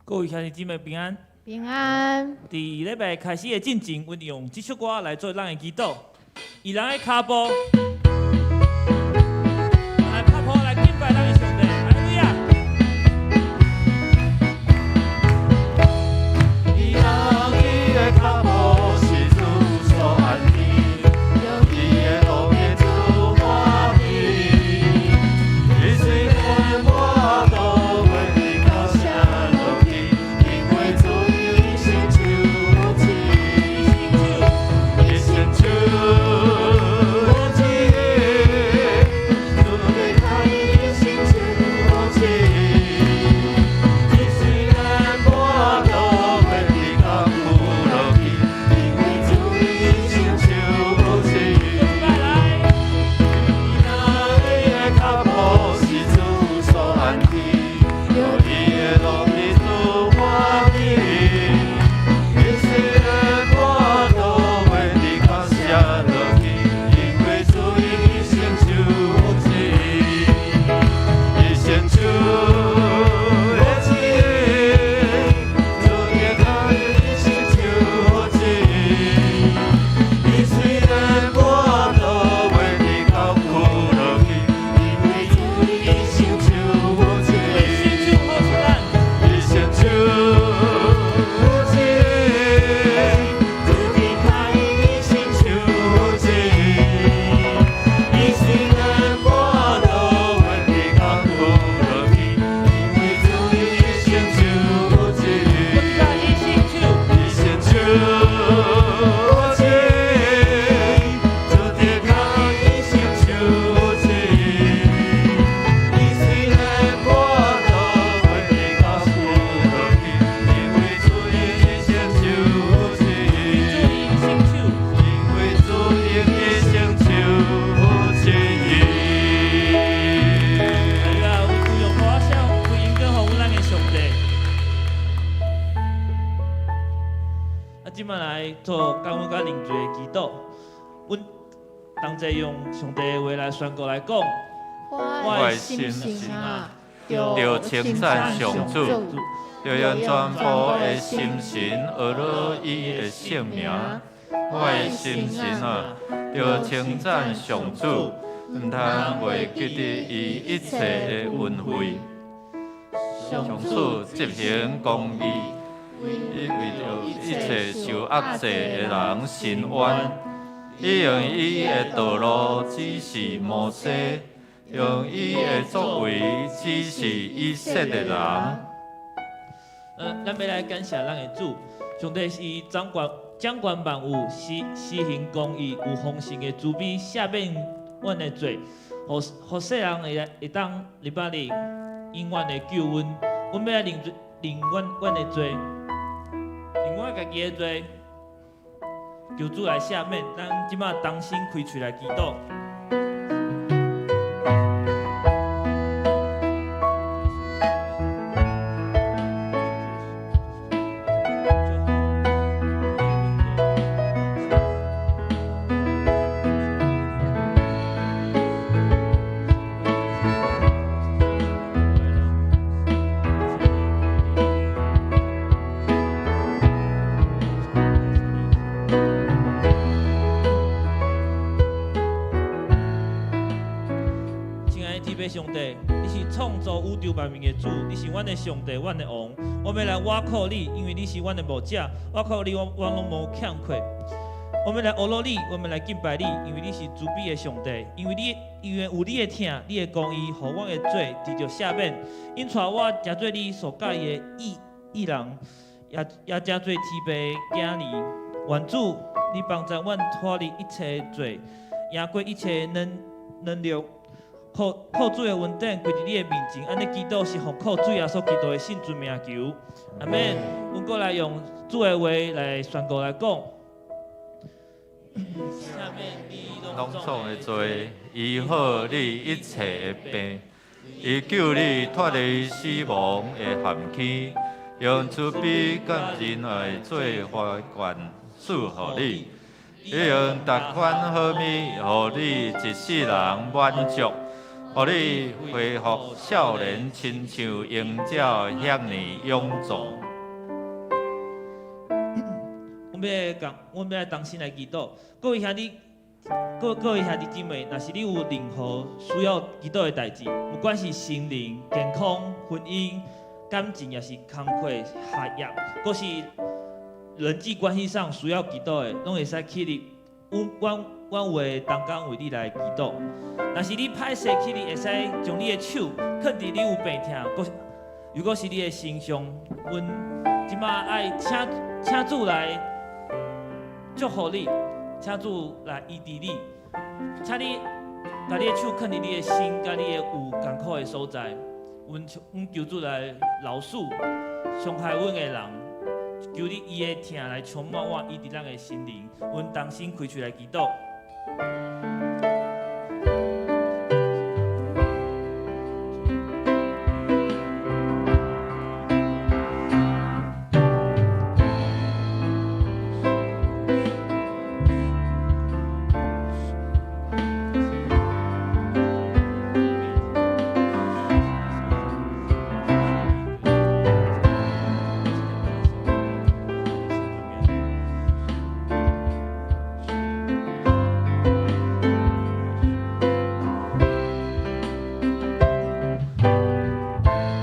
各位兄弟姊妹平安。平安。佇禮拜開始的進前，阮用這首歌來做咱的祈禱。義人的跤步，來拍鼓來敬拜咱的上帝。哈利路亞。義人伊的跤步是主所安定，用伊的路徑主歡喜。伊雖然跋倒，袂跌到下落去，因為主伊成就旨，伊成就旨，主的愛伊成就旨。伊雖然跋倒，袂跌到苦落去，因為主伊成就旨。再來。義人的跤步是主所安定，用伊的路徑主歡喜。伊雖然跋倒，袂跌到下落去，因為主伊成就旨，伊成就的旨，主的愛伊成就旨。伊雖然跋倒，袂跌到苦落去，因為主伊成就旨，成就好是咱。伊成就旨，主的愛伊成就旨。伊雖然跋倒，袂跌到苦落去，因為主伊成就旨。伊成就。伊成就旨，主的愛伊成就旨。伊雖然跋倒，袂跌到苦落去，因為主伊成就旨。主伊成就。因為主伊成就旨。哎呀，有用歌聲福音歌予阮咱的上帝。啊，這擺來做感恩佮認罪的祈禱。阮同齊用上帝的話來宣告來講。我的心神啊，著稱讚上主，著用全部的心神學了伊的聖名。我的心神啊，著稱讚上主，毋通袂記得伊一切的恩惠。上主執行公義，伊為著一切受壓制的人伸冤。伊用伊的道路指示摩西，用伊的作為指示以色列人。咱欲來感謝咱的主，上帝是掌管萬有，施行公義，有豐盛的慈悲，赦免阮的罪，予予世人會當禮拜日永遠的救阮。阮欲來認罪，認阮的罪，認阮家己的罪，求主來赦免。咱這擺同心開喙來祈禱。親愛的天父上帝，你是創造宇宙萬物的主，你是阮的上帝，阮的王。我欲來倚靠你，因為你是阮的牧者，倚靠你，我攏無欠缺。我欲來學羅你，我欲來敬拜你，因為你是慈悲的上帝，因為有你的疼，你的公義，予阮的罪得著赦免，𪜶帶我成做你所佮意的義人，也成做天父的囝兒。願主，你幫助阮脫離一切的罪，贏過一切的軟弱。靠主的恩典，跪佇你的面前，按呢祈禱是奉靠主耶穌基督的聖尊名求，阿們。阮閣來用主的話來宣告來講。赦免你攏總的罪，醫好你一切的病，伊救你脫離死亡的陷坑，用慈悲佮仁愛做花冠賜予你，伊用逐款好物，予你一世人滿足。予你恢復少年，親像鷹鳥遐爾勇壯。阮欲講，阮欲來同心來祈禱。各位兄弟，各位兄弟姊妹，若是你有任何需要祈禱的代誌，不管是心靈、健康、婚姻、感情，抑是工課、學業，閣是人際關係上需要祈禱的，攏會使起立。阮有的同工為你來祈禱。若是你歹勢起立，會使將你的手囥佇你有病痛，閣如果是你的身上，阮這馬愛請主來祝福你，請主來醫治你，請你共你的手囥佇你的心，佮你的有艱苦的所在，阮求主來饒恕傷害阮的人，求你伊的疼來充滿我，醫治咱的心靈。阮同心開喙來祈禱。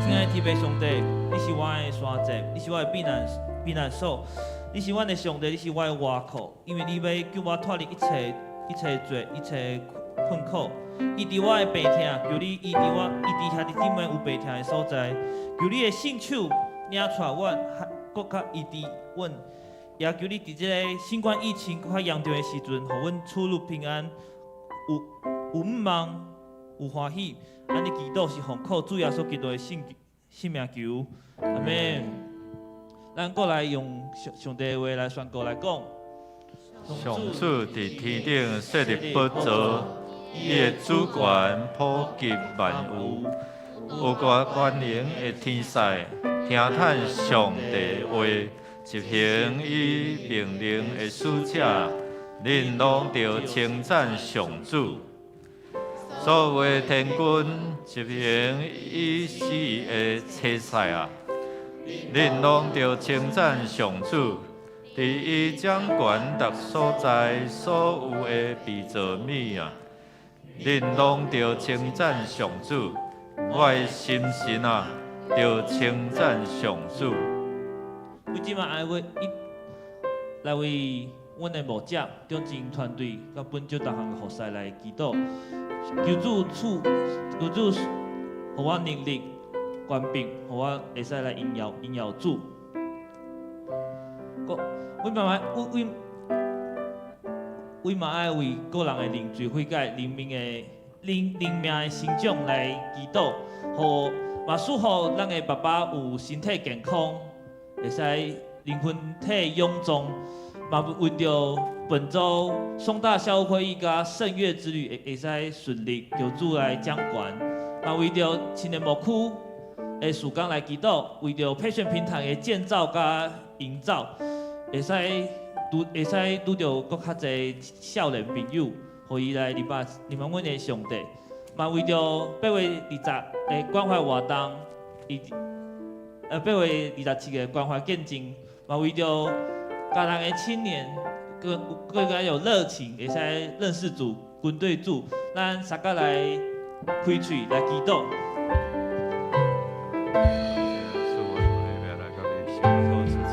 親愛的天父上帝，你是我的山寨，你是我的避難所，你是阮的上帝，你是我的倚靠，因為你欲救我脫離一切一切罪、一切困苦。醫治我的病痛，求你醫治我，醫治兄弟姊妹有病痛的所在，求你的聖手領帶阮，閣較醫治阮。也求你佇這个新冠疫情閣較嚴重的時陣，予阮出入平安，有望，有歡喜。按呢祈禱是奉靠主耶穌基督的聖名求，阿們。咱閣來用上帝的話來宣告來講。上主佇天頂設立寶座，伊的主權普及萬有。有偌權能的天使，聽趁上帝話，執行伊命令的使者，恁攏著稱讚上主。所有的天軍執行伊旨意的差使啊，恁攏著稱讚上主。佇伊掌權逐所在所有的被造物啊，恁攏著稱讚上主。我的心神啊，著稱讚上主。阮這馬愛為一來為阮的牧者、長進團隊佮本周逐項服侍來祈禱，求主賜，求主予我能力、權柄，予我會使來榮耀榮耀主。閣，阮嘛阮阮阮嘛愛為個人的認罪悔改、靈命的靈命的成長來祈禱，予嘛賜予咱的爸爸有身體健康，會使靈魂體勇壯。嘛為著本週松大校務會議佮聖樂之旅會使順利，求主來掌權。嘛為著青年牧區的事工來祈禱，為著培訓平台的建造佮營造，會使拄著閣較濟少年朋友，予伊來認捌認捌阮的上帝。嘛為著8月20的關懷活動，伊8月27的關懷見證，嘛為著嘉南的青年，更加有熱情，會使認識主、跟隨主，咱三個來開喙來祈禱。主，我欲來共你相討之前，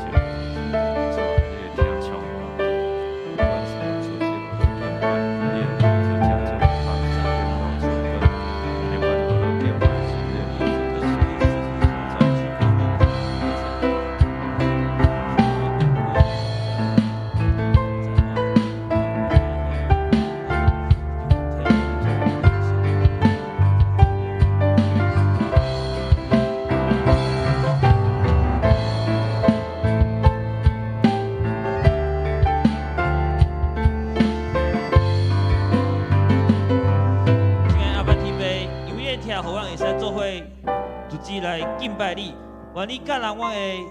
主，你的疼充滿，阮是出入敬拜，你的名字叫做幫助幫助阮，永遠都敬拜是你的名字的所在。親愛的阿爸天父，因為你的疼，予阮會使做伙組織來敬拜你。願你感染阮的學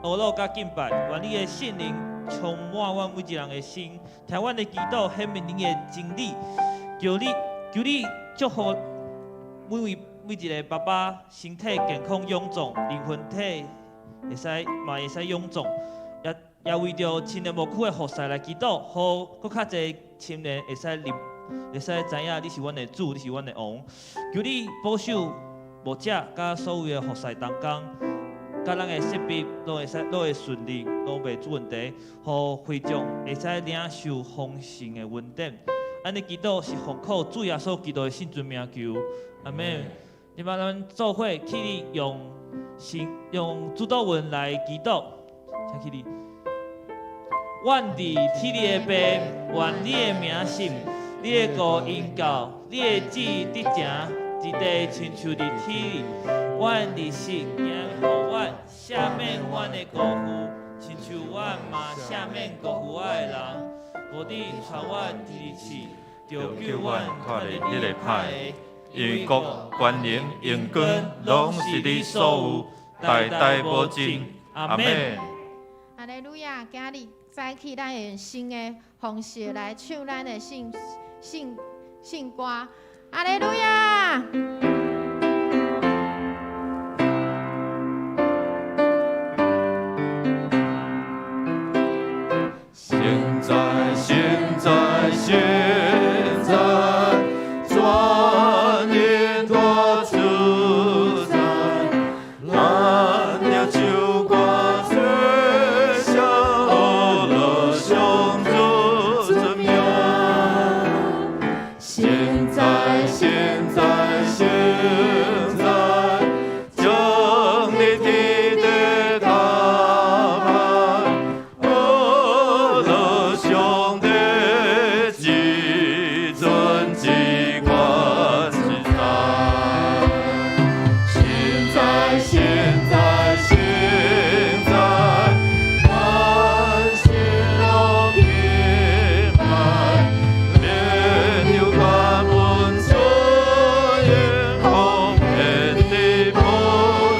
樂佮敬拜，願你的聖靈充滿阮每一人的心，聽阮的祈禱，顯明你的真理。求你，求你祝福每位每一个爸爸身體健康勇壯，靈魂體會使嘛會使勇壯，也也為著青年牧區的服侍來祈禱，予閣較濟青年會使入，會使知影你是阮的主，你是阮的王。求你保守牧者佮所有的服侍同工，佮咱的設備攏會使攏會順利，攏袂出問題，予會眾會使領受豐盛的恩典。按呢祈禱是奉靠主耶穌基督的聖尊名求，阿們。這擺咱做伙起立用信用主禱文來祈禱，請起立。阮佇天裡的父，願你的名聖，你的國臨到，你的旨意得成，佇地親像佇天裡。阮日食今予阮，赦免阮的過負，親像阮嘛赦免過負我的人。無你帶阮入試，著救阮脫離彼个歹的。因為國、權能、榮光，攏是你所有，代代無盡。阿們。哈利路亞！今日早起，咱會用新的方式來唱咱的聖聖聖歌。哈利路亞！現在，現在，現在，全能大主宰，咱聽唱歌說聲阿樂上主尊名。現在，現在，現在，將你天地打敗，阿樂上帝至尊至高至大。現在，現在，現在，萬心攏敬拜，免有感恩尊榮奉獻佇寶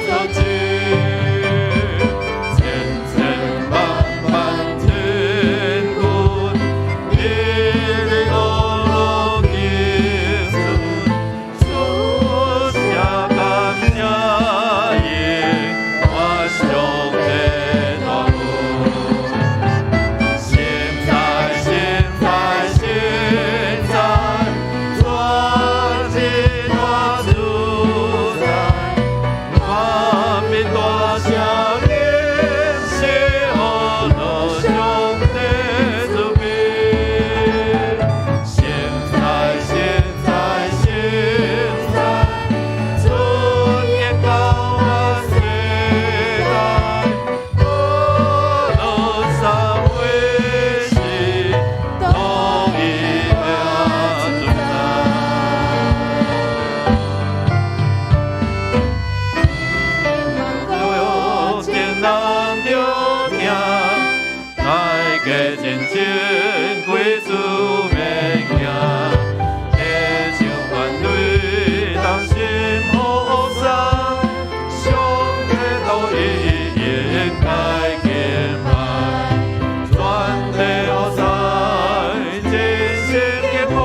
座前，千千萬萬天軍，一日阿樂敬尊，主謝感謝耶，我上帝大恩。現在，現在，現在，全智大主宰，萬民大聲感謝阿樂上帝慈悲。現在，現在，現在，尊嚴高萬世代，阿樂三位是獨一的主宰。有天人著聽，大家真正歸主免驚，地上萬類同心呼聲，上帝都應該敬拜，全地學在真心敬奉，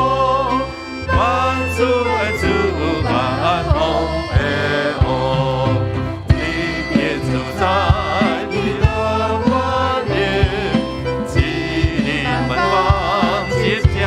萬主的主萬王的王，你天主在你的萬年，治理萬邦，執政。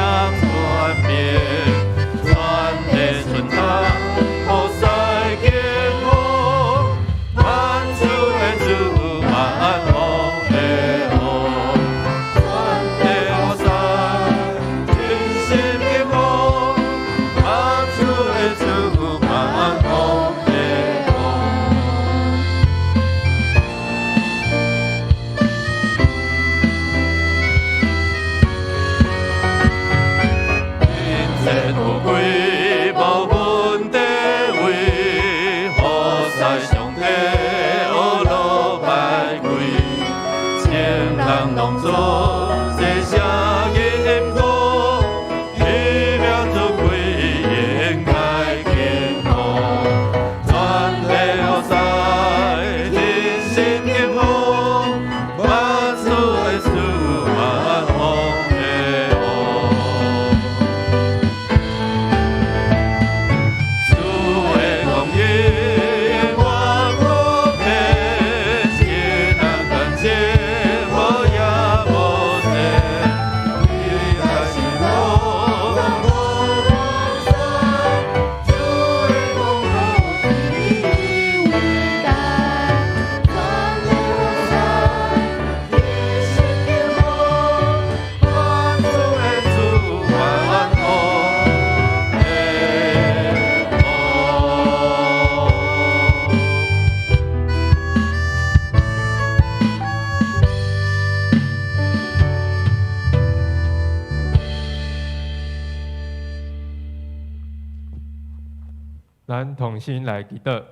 咱同心來祈禱。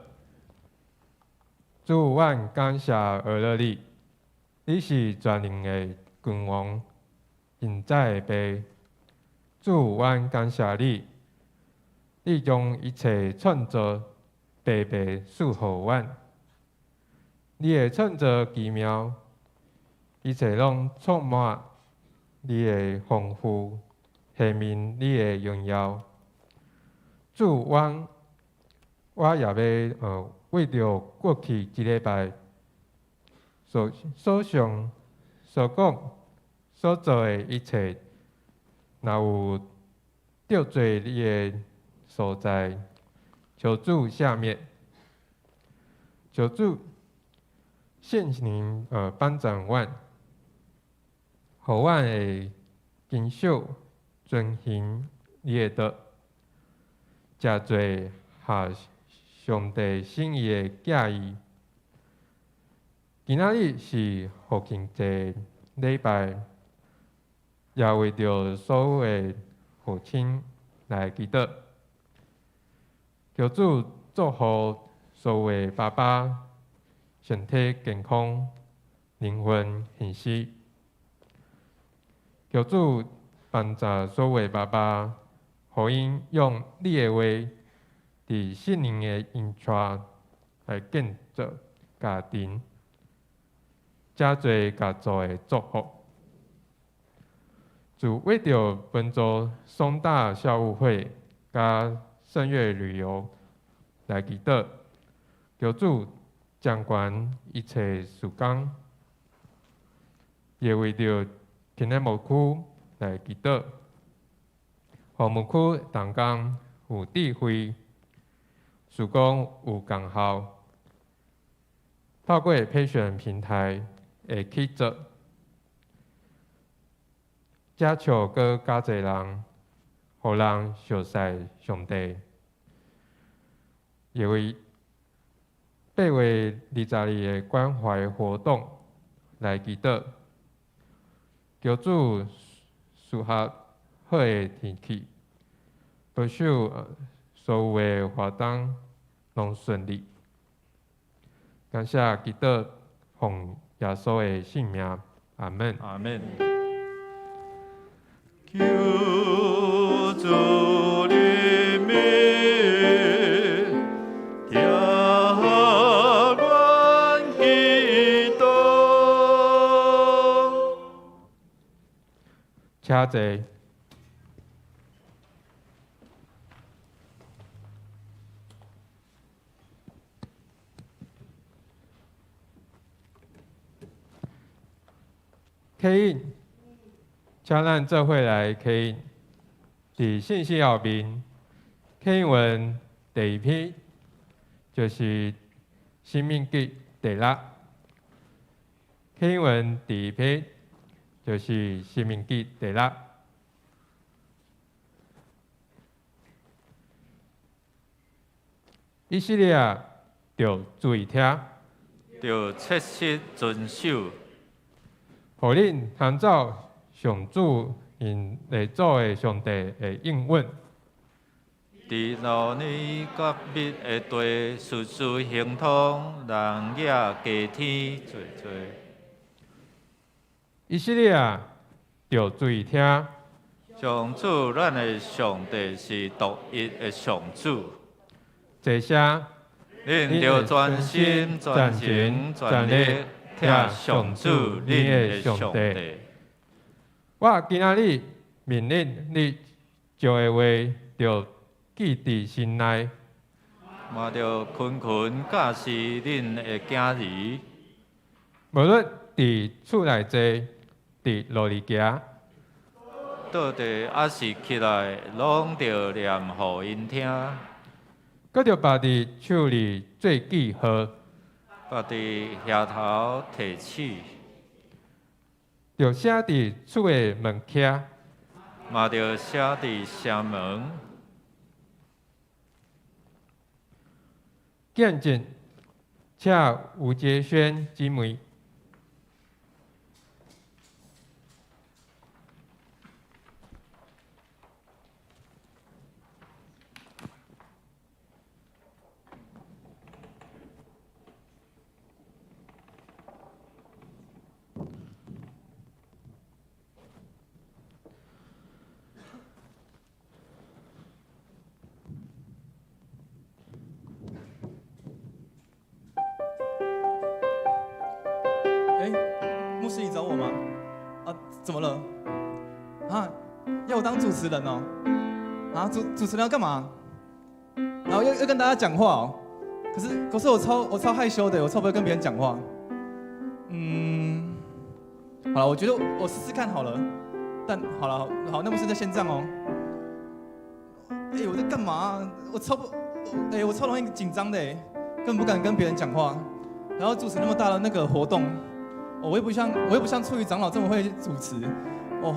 主，阮感謝阿樂你，你是全能的君王，現在的父。主，阮感謝你，你將一切創造白白賜予阮。你的創造奇妙，一切攏充滿你的豐富，顯明你的榮耀。主，我也欲為著過去一禮拜所想、所講、所做的一切，若有得罪你的所在，求主赦免。求主聖靈幫助阮，予阮會謹守遵行你的道，誠濟合上帝心意的教義。今仔日是父親節禮拜，也為著所有的父親來祈禱，求主祝福所有的爸爸身體健康，靈魂欣喜。求主幫助所有的爸爸，予𪜶用你的話，佇聖靈的引帶來建造家庭，誠濟家族的祝福。主為著本週松大校務會佮聖樂旅遊來祈禱，求主掌管一切事工，也為著勤的牧區來祈禱，予牧區同工有智慧，事工有功效，透過培訓平台會去做，才笑閣較濟人，予人熟悉上帝。也為8月22日的關懷活動來祈禱，求主賜下好的天氣，保守所有的活動攏順利。感謝祈禱，奉耶穌的聖名，阿門。阿門。求主憐憫，聽阮祈禱。請坐。啟印，請咱做伙來啟印。佇信息後面，啟印文第二篇就是《申命記》第六。啟印文第二篇就是《申命記》第六。以色列著注意聽，著切實遵守，予恁通走上主𪜶列祖的上帝的應允。佇老年甲密的地，事事亨通，人也加添濟濟。以色列著注意聽，上主咱的上帝是獨一的上主。這聲，恁著全心、全情、全力疼上主恁的上帝。我今仔日命令你將的話，著記佇心內。嘛著勤勤教示恁的囝兒。無論佇厝內坐，佇路裡行，倒佇抑是起來，攏著念予𪜶聽。閣著縛佇手裡做記號，縛佇額頭提醒，著寫佇厝的門徛，嘛著寫佇城門。見證，請吳杰軒姊妹。哎，牧師，你找我嗎？啊，怎麼了？啊，要我當主持人哦？啊，主持人要幹嘛？然後要跟大家講話哦。可是我超害羞的，我超不會跟別人講話。嗯，好了，我覺得我試試看好了。但好了，好，那牧師就先這樣哦。哎，我在幹嘛？我超不，哎，我超容易緊張的，根本不敢跟別人講話。然後主持那麼大的那個活動，我又不像處理長老這麼會主持，哦，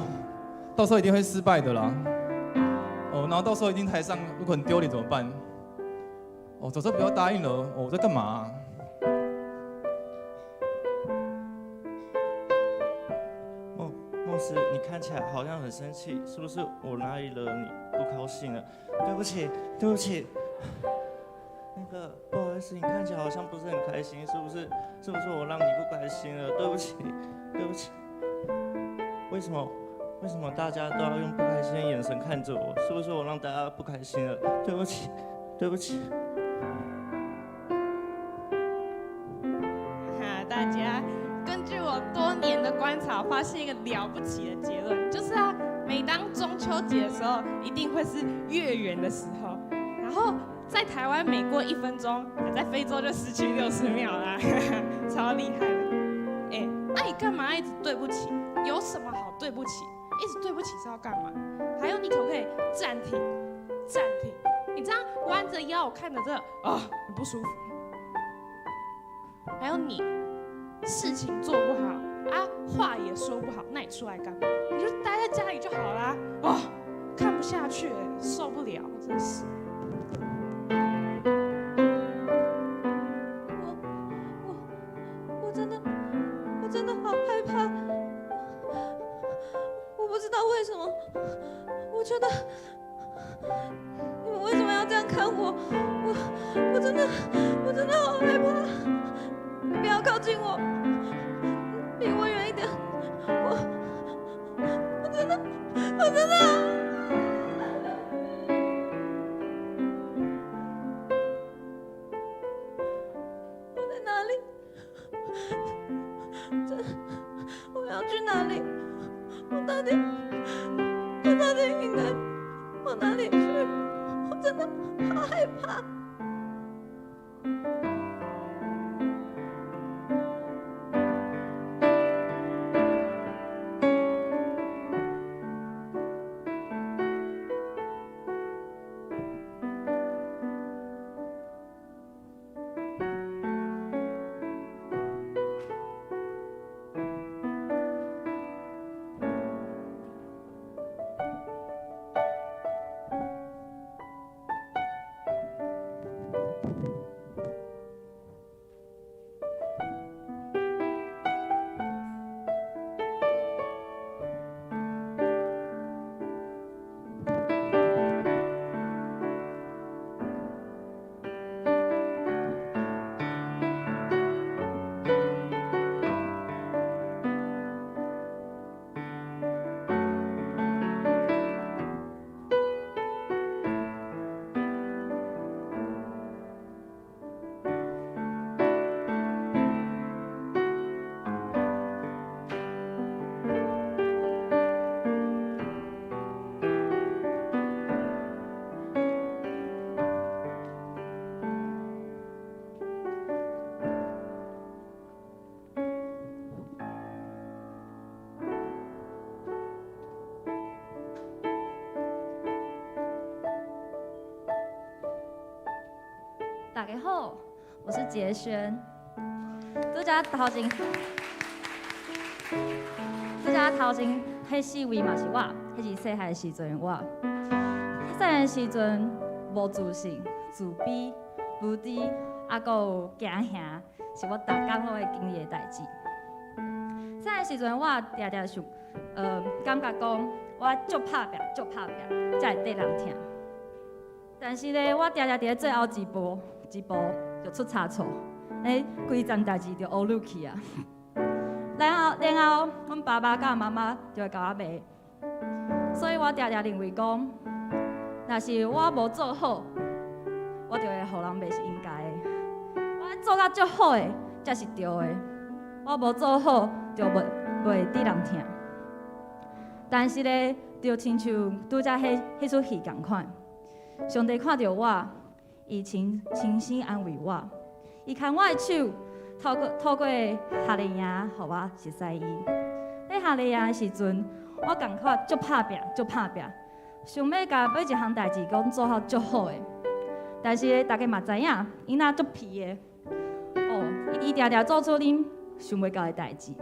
到時候一定會失敗的啦。哦，然後到時候一定台上如果很丟臉怎麼辦？哦，早知道不要答應了。哦，我在幹嘛啊？牧師，你看起來好像很生氣，是不是我哪裡惹你不高興了？對不起，對不起。那個不好意思，你看起來好像不是很開心，是不是？是不是我讓你不開心了？對不起，對不起。為什麼？為什麼大家都要用不開心的眼神看着我？是不是我讓大家不開心了？對不起，對不起。哈，大家根據我多年的觀察，發現一個了不起的結論，就是啊，每當中秋節的時候，一定會是月圓的時候，然後在台灣每過1分鐘，在非洲就失去60秒啦，超厲害的。哎，那你幹嘛一直對不起？有什麼好對不起？一直對不起是要幹嘛？還有，你可不可以暫停？暫停！你這樣彎着腰，我看着這啊，很不舒服。還有你，事情做不好啊，話也說不好，那你出來幹嘛？你就待在家裡就好啦。哦，看不下去，受不了，真是。我真的好害怕，我不知道為什麼，我覺得你們為什麼要這樣看我？我真的好害怕，你不要靠近我，離我遠一點，我真的。我在哪裡？這我要去哪裡？我到底應該往哪裡去？我真的好害怕。大家好，我是傑軒。拄才頭前，拄才頭前彼四位嘛是我，彼是細漢的時陣我。細漢的時陣無自信、自卑、無知，啊，閣有驚嚇，是我逐工攏會經歷的代誌。細漢時陣我定定想，感覺講我足拍拚、足拍拚，才會得人疼。但是咧，我定定佇咧最後一步，一步就出差錯，欸，規層代誌就烏落去啊。然後，阮爸爸佮媽媽就會共我罵。所以我定定認為講，若是我無做好，我就會予人罵是應該的。我做甲足好的，才是對的。我無做好，就袂袂得人疼。但是咧，就親像拄才彼彼齣戲仝款，上帝看著我，伊親親身安慰我，伊牽我的手，透過透過夏令營，予我熟似伊。咧夏令營的時陣，我感覺足拍拚，足拍拚，想欲共每一項代誌攏做好足好的。但是大家嘛知影，伊若足皮的，哦，伊定定做出恁想袂到的代誌。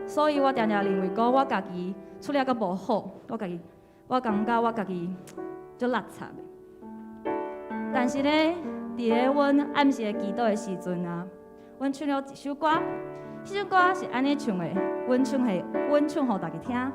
所以我定定認為講，我家己處理閣無好，我家己我感覺我家己足垃圾的。但是咧，佇咧阮暗時的祈禱的時陣啊，阮唱了一首歌，這首歌是按呢唱的，阮唱予，阮唱予大家聽。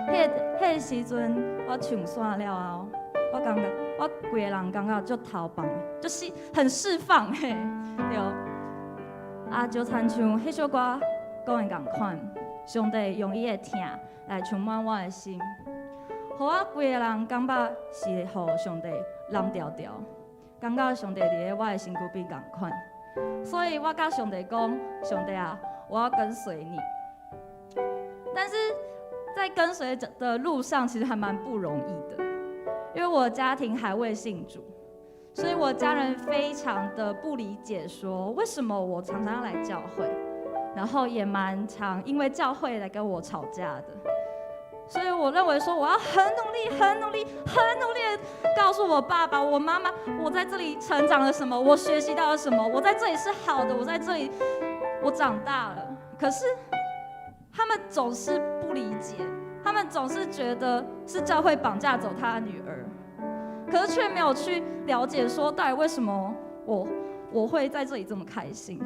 彼彼個時陣，我唱煞了後，我感覺我規个人感覺足頭放，就是很釋放嘿，對。啊，就親像彼首歌講的仝款，上帝用伊的疼來充滿我的心，予我規個人感覺是予上帝攬牢牢，感覺上帝佇咧我的身軀邊仝款，所以我佮上帝講：上帝啊，我要跟隨你。但是在跟隨的路上，其實還蠻不容易的，因為我家庭還未信主，所以我家人非常的不理解，說為什麼我常常要來教會，然後也蠻常因為教會來跟我吵架的。所以我認為說我要很努力、很努力、很努力的告訴我爸爸、我媽媽，我在這裡成長了什麼，我學習到了什麼，我在這裡是好的，我在這裡我長大了。可是他們總是不理解，他們總是覺得是教會綁架走他的女兒，可是卻沒有去了解說到底為什麼我會在這裡這麼開心。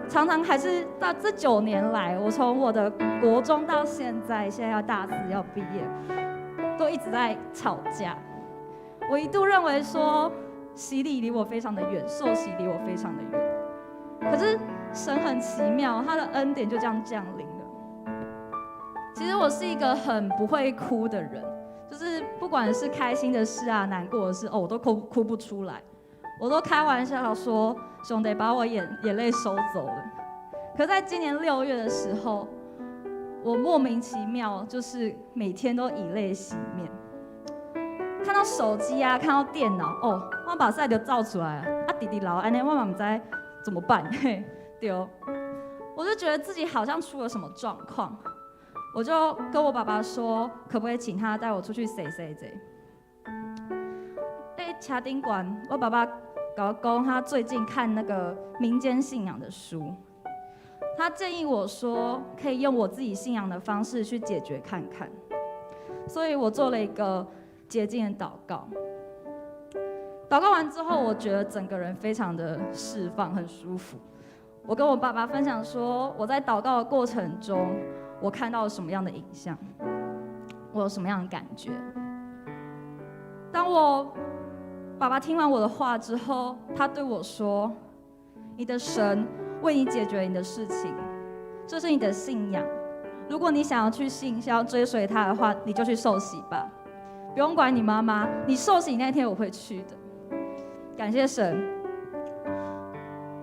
常常還是到這9年來，我從我的國中到現在，現在要大四要畢業，都一直在吵架。我一度認為說洗禮離我非常的遠，受洗離我非常的遠。可是神很奇妙，他的恩典就這樣降臨了。其實我是一個很不會哭的人，就是不管是開心的事啊、難過的事，哦，我都哭哭不出來。我都開玩笑說，上帝把我眼淚收走了。可在今年6月的時候，我莫名其妙就是每天都以淚洗面，看到手機啊，看到電腦，哦，我目屎就走出來啊，直直流按呢，我嘛毋知怎麼辦，嘿，對，我就覺得自己好像出了什麼狀況，我就跟我爸爸說，可不可以請他帶我出去踅踅踅？在車頂懸，我爸爸共我講，他最近看那個民間信仰的書，他建議我說，可以用我自己信仰的方式去解決看看，所以我做了一個潔淨的禱告。禱告完之後，我覺得整個人非常的釋放，很舒服。我跟我爸爸分享說，我在禱告的過程中，我看到了什麼樣的影像，我有什麼樣的感覺。當我爸爸聽完我的話之後，他對我說：“你的神為你解決你的事情，這是你的信仰。如果你想要去信，想要追隨他的話，你就去受洗吧，不用管你媽媽。你受洗那天我會去的。”感謝神，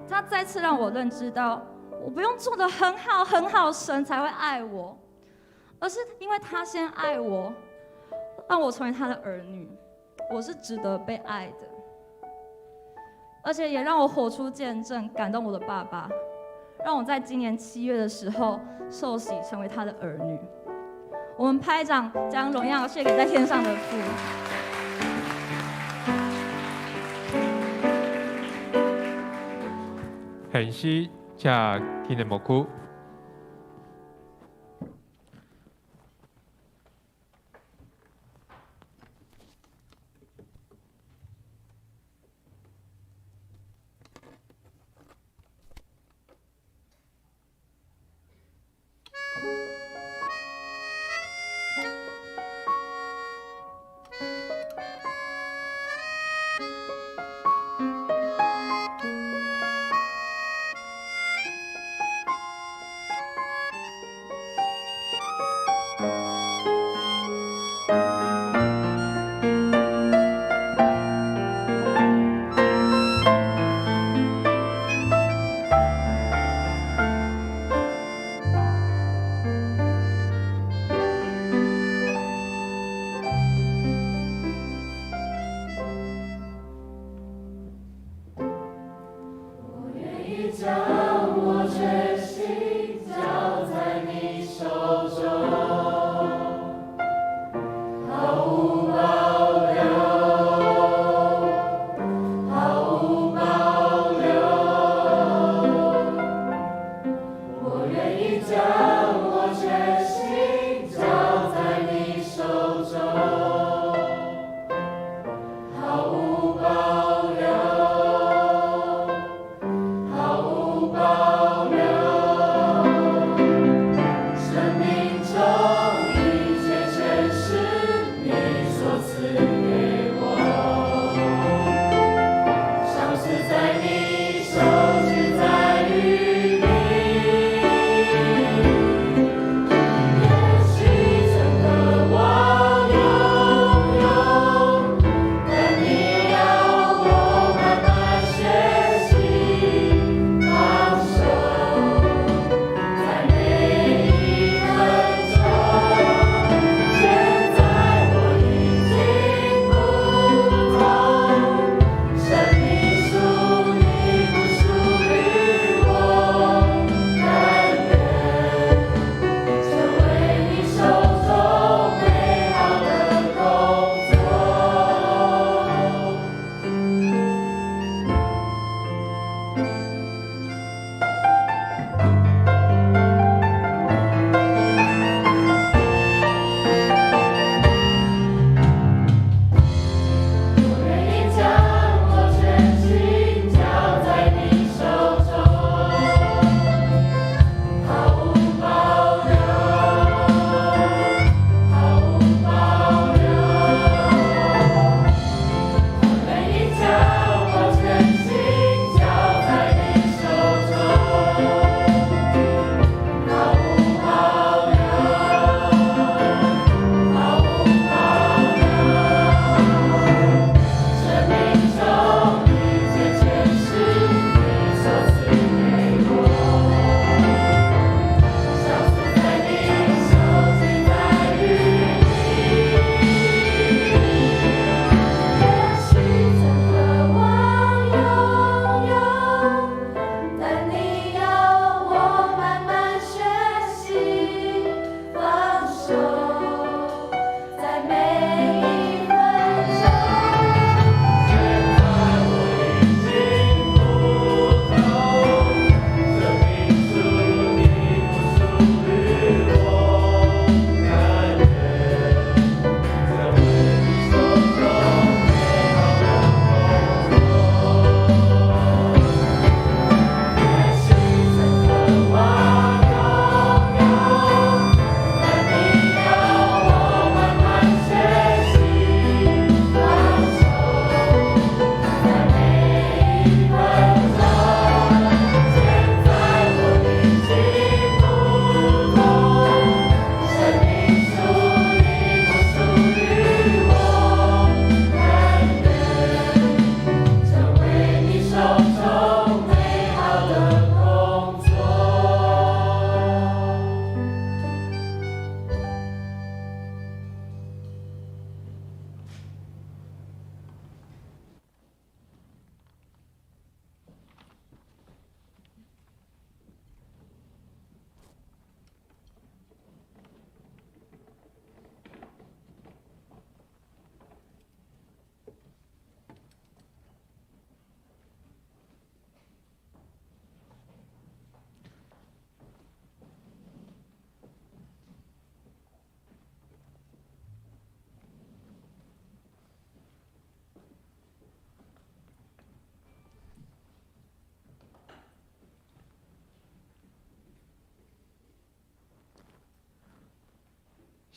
他再次讓我認知到，我不用做得很好很好，神才會愛我，而是因為他先愛我，讓我成為他的兒女。我是值得被愛的，而且也讓我活出見證，感動我的爸爸，讓我在今年7月的時候受洗成為他的兒女。我們拍掌，將榮耀獻給在天上的父。現時，請青年牧區。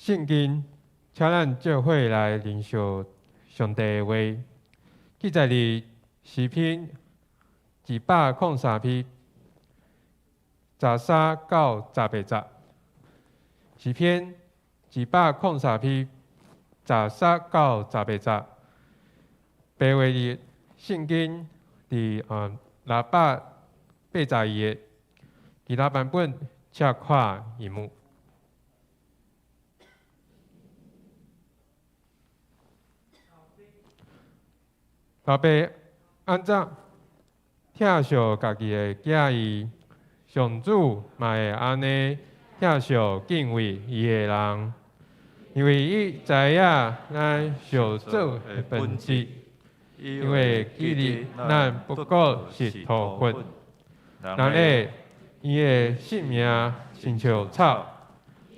圣经，请咱做伙来灵修上帝的话，记载伫诗篇203篇13到18节。诗篇203篇13到18节，白话字圣经伫682页，其他版本请看萤幕。老爸按怎疼惜家己的囝儿，上主嘛会按呢疼惜敬畏伊的人，因为伊知影咱受造的本质，因为记得咱不过是土粉，人咧伊的性命亲像草，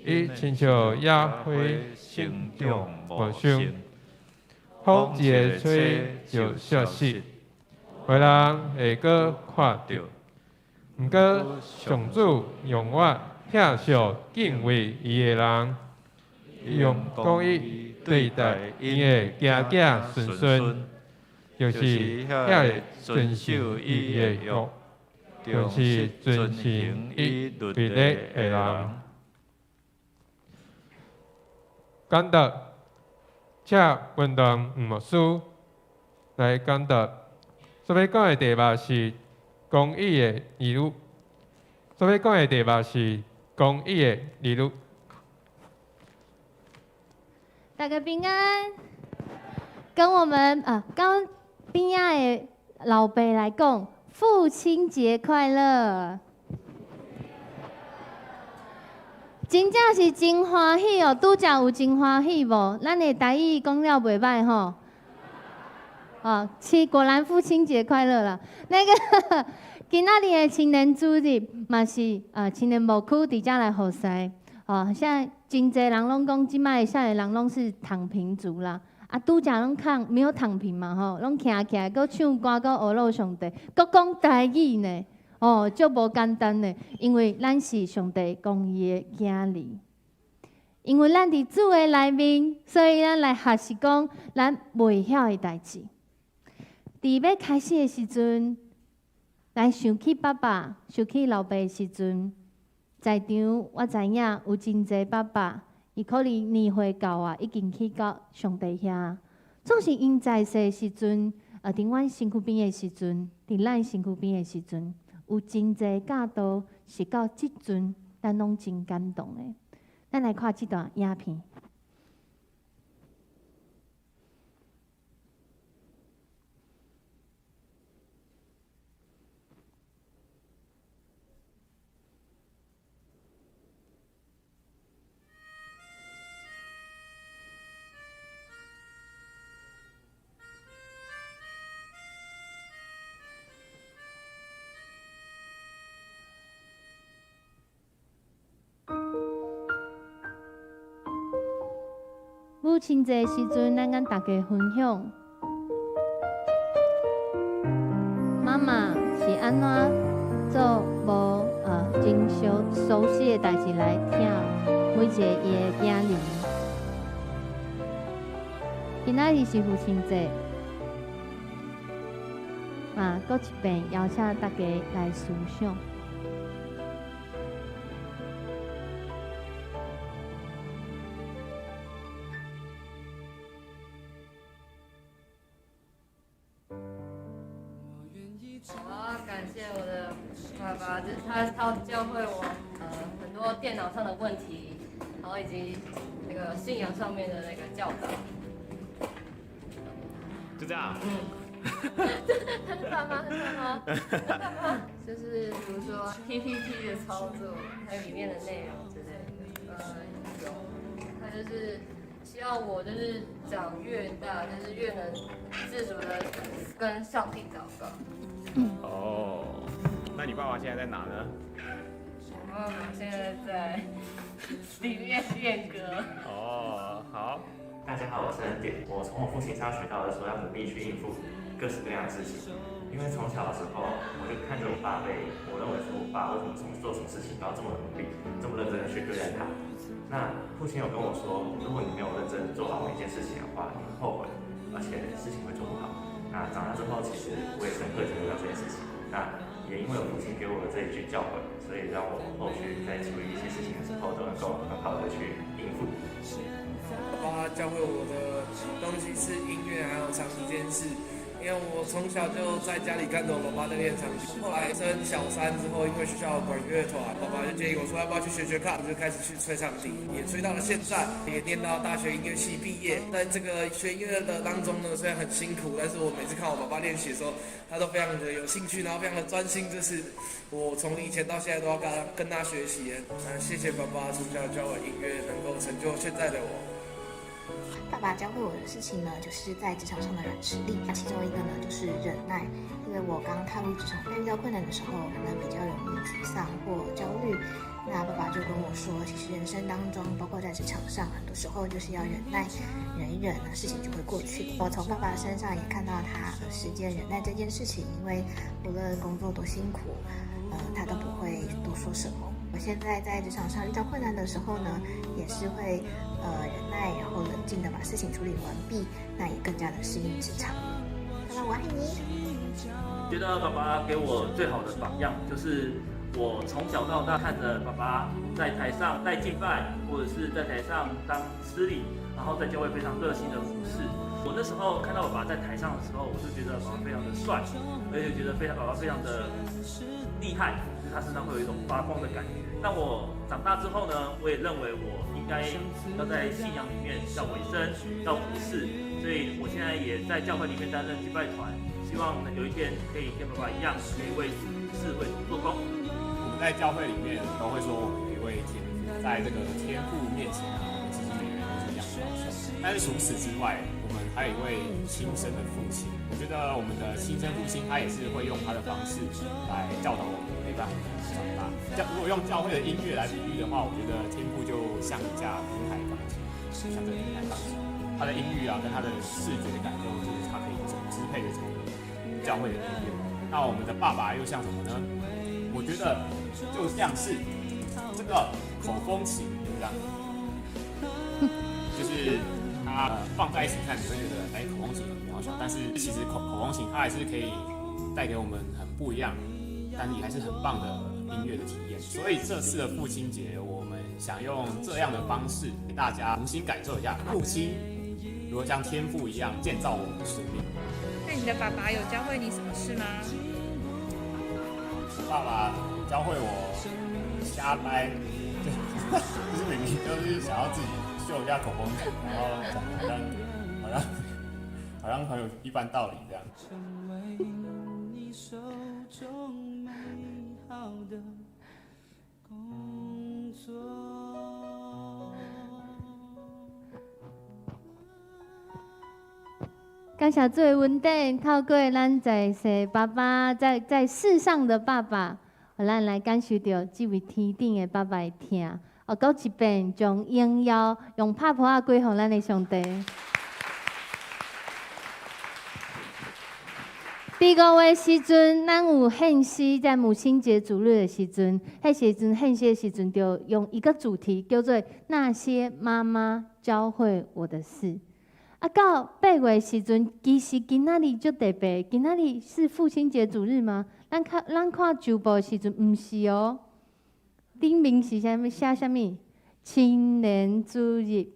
伊亲像野花生长无生。风一个吹就消失，无人会阁看著。毋过上主永远疼惜敬畏伊的人，用公义对待𪜶的囝囝孙孙，就是遐个遵守伊的约，就是遵行伊律例的人。讲道，请文堂黄牧师来讲道。所欲讲的题目是公义的儿女。所欲讲的题目是公义的儿女。大家平安。跟我们刚边仔的老爸来讲，父亲节快乐。真正是真欢喜哦！拄才有真欢喜无？咱的台语讲了袂䆀吼。哦，是果然父亲节快乐啦。那个今仔日的青年主日嘛是青年牧区伫遮来服侍。哦，现在真济人拢讲，这摆的少年人拢是躺平族啦。啊，拄才拢扛没有躺平嘛吼，拢徛起来，阁唱歌，阁学乐上帝，阁讲台语呢。哦，足无简单的，因为咱是上帝公义的囝儿，因为咱伫主的内面，所以咱来学习讲咱袂晓的代志。伫欲开始的时阵，来想起爸爸、想起老爸的时阵，在场我知影有真济爸爸，伊可能年岁到啊，已经去到上帝遐。总是𪜶在世的时阵，伫阮身躯边的时阵，伫咱身躯边的时阵，有真济教导是到这阵，咱拢真感动的。咱来看这段影片。母亲节的时阵，咱跟大家分享，妈妈是按怎做无真熟悉的代志来疼每一个伊的囝儿。今仔日是父亲节，嘛，阁一遍邀请大家来思想。他教会我很多电脑上的问题，然后以及那个信仰上面的那个教导。就这样。嗯。他是爸妈，他是爸妈，他爸妈。就是比如说 PPT 的操作，还有里面的内容之类的。有。他就是希望我就是长越大，就是越能自主的跟上帝祷告。哦。那你爸爸现在在哪呢？我爸爸现在在里面练歌。哦，好。大家好，我是恩典。我从我父亲身上学到的说，要努力去应付各式各样的事情，因为从小的时候，我就看着我爸被我认为说我爸为什么什么做什么事情都要这么努力，这么认真的去对待他。那父亲有跟我说，如果你没有认真做好每一件事情的话，你会后悔，而且事情会做不好。那长大之后，其实我也深刻体会到这件事情。那也因为我父亲给我的这一句教诲，所以让我后续在处理一些事情的时候，都能够很好的去应付。爸爸教会我的东西是音乐还有长笛这件事。因为我从小就在家里看着我爸爸在练长笛，后来升小三之后，因为学校有管乐团，爸爸就建议我说要不要去学学看，我就开始去吹长笛，也吹到了现在，也念到大学音乐系毕业。在这个学音乐的当中呢，虽然很辛苦，但是我每次看我爸爸练习的时候，他都非常的有兴趣，然后非常的专心，这是我从以前到现在都要跟他学习。嗯，谢谢爸爸从小教我音乐，能够成就现在的我。爸爸教会我的事情呢，就是在职场上的软实力。那其中一个呢，就是忍耐。因为我刚踏入职场，在遇到困难的时候，可能比较容易沮丧或焦虑。那爸爸就跟我说，其实人生当中，包括在职场上，很多时候就是要忍耐，忍一忍呢，事情就会过去。我从爸爸身上也看到他实践忍耐这件事情，因为无论工作多辛苦，他都不会多说什么。我现在在职场上遇到困难的时候呢，也是会忍耐，然后冷静的把事情处理完毕，那也更加的适应职场。爸爸，我爱你。觉得爸爸给我最好的榜样，就是我从小到大看着爸爸在台上带敬拜，或者是在台上当司礼，然后在教会非常热心的服侍。我那时候看到爸爸在台上的时候，我就觉得爸爸非常的帅，而且觉得爸爸非常的厉害，就是他身上会有一种发光的感觉。但我长大之后呢，我也认为我应该要在信仰里面要委身，要服侍，所以我现在也在教会里面担任敬拜团，希望有一天可以跟爸爸一样，可以为主服侍，为主做工。我们在教会里面都会说我们有一位天父，在这个天父面前啊，我们其实每个人都是一样的渺小。但是除此之外，我们还有一位亲生的父亲。我觉得我们的亲生父亲他也是会用他的方式来教导我们，陪伴我们长大。如果用教会的音乐来比喻的话，我觉得天父就像一架平台钢琴，就像这个平台钢琴，它的音域啊，跟它的视觉感受，就是它可以支配着整个教会的音乐。那我们的爸爸又像什么呢？我觉得就像是这个口风琴这样，就是它放在一起看，你会觉得哎，口风琴很渺小，但是其实口风琴它还是可以带给我们很不一样，但也还是很棒的音乐的体验。所以这次的父亲节，我们想用这样的方式给大家重新感受一下父亲如何像天父一样建造我们的生命。那你的爸爸有教会你什么事吗？爸爸教会我瞎掰，就是明明就是想要自己秀一下口风琴，然后讲好像很有一番道理这样。成为你手中美好的工作。感谢主的恩典，透过咱在世爸爸，在世上的爸爸，予咱来感受到这位天顶的爸爸的疼。哦，阁一遍将荣耀用拍噗仔归予咱的上帝。伫5月时阵，咱有献诗，在母亲节主日的时阵，彼时阵献诗的时阵，就用一个主题叫做“那些妈妈教会我的事”。啊，到8月时阵，其实今仔日足特别，今仔日是父亲节主日吗？咱看周报的时阵，毋是哦。顶面是啥物？写啥物？青年主日。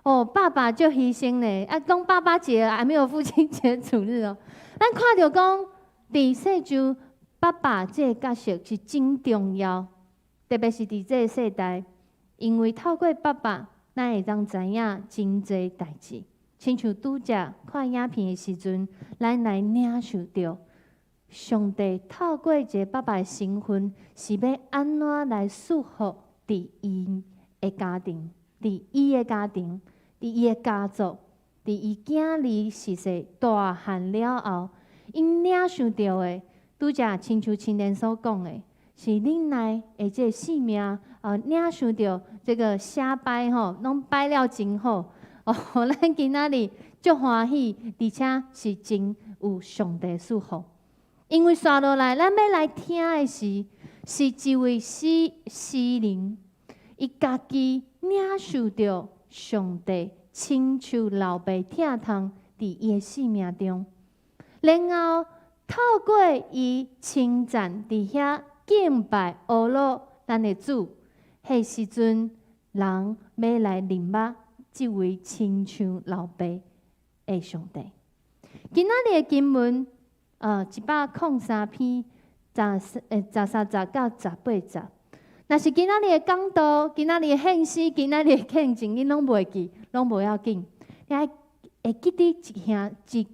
哦，爸爸足牺牲咧，啊，讲爸爸节还没有父亲节主日哦。咱看著讲，伫世上，爸爸这个角色是真重要，特别是伫这个世代，因为透过爸爸，咱会当知影真济代志。亲像拄才看影片的时阵，咱来领受著上帝透过一个爸爸的身份，是欲按怎来祝福伫伊的家庭，伫伊的家庭，伫伊的家族，伫伊囝儿实际大汉了后，𪜶领受著的，拄才亲像青年所讲的，是忍耐的这个性命，领受著这个写摆吼，拢摆了真好。哦，咱今仔日足欢喜，而且是真有上帝祝福。因為紲落來，咱欲來聽的是，是一位詩人，伊家己領受著上帝親像老爸疼痛佇伊的生命中，然後透過伊稱讚佇遐敬拜阿羅咱的主，彼時陣人欲來認捌這位親像老爸的上帝。今仔日的經文，103篇13節到18節。若是今仔日的講道，今仔日的獻詩，今仔日的見證，你攏袂記，攏無要緊。你愛會記得一項一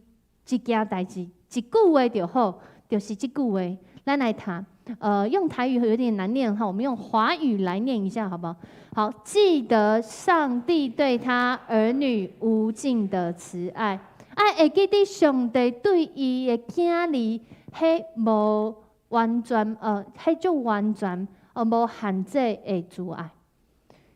一件代誌，一句話就好，就是這句話。咱來讀，用台語有點難念哈，我們用華語來念一下，好不好？好，記得上帝對他兒女無盡的慈愛，愛會記得上帝對伊的囝兒，彼無完全，彼種完全，無限制的慈愛。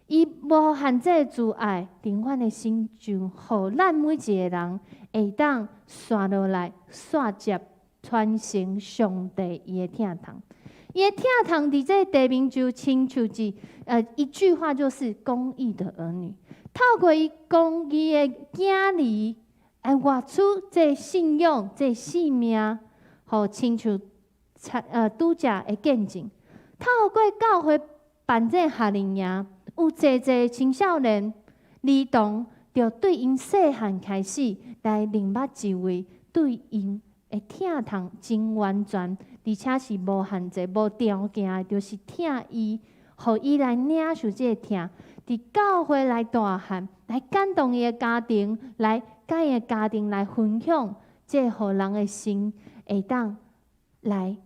伊無限制的慈愛，佇阮的身上，予咱每一个人會當紲落來，紲接傳承上帝伊的疼痛。伊的疼痛佇這個地面就親像一句話就是公義的兒女，透過伊公義的囝兒來活出這個信仰、這個生命，予親像拄才的見證。透過教會辦這個夏令營，有濟濟青少年兒童，就對𪜶細漢開始來認捌一位對𪜶的疼痛真完全，而且是無限制、無條件的，就是疼伊，予伊來領受這個疼，佇教會來大漢，來感動伊的家庭，來佮伊的家庭來分享，這個予人的心會當來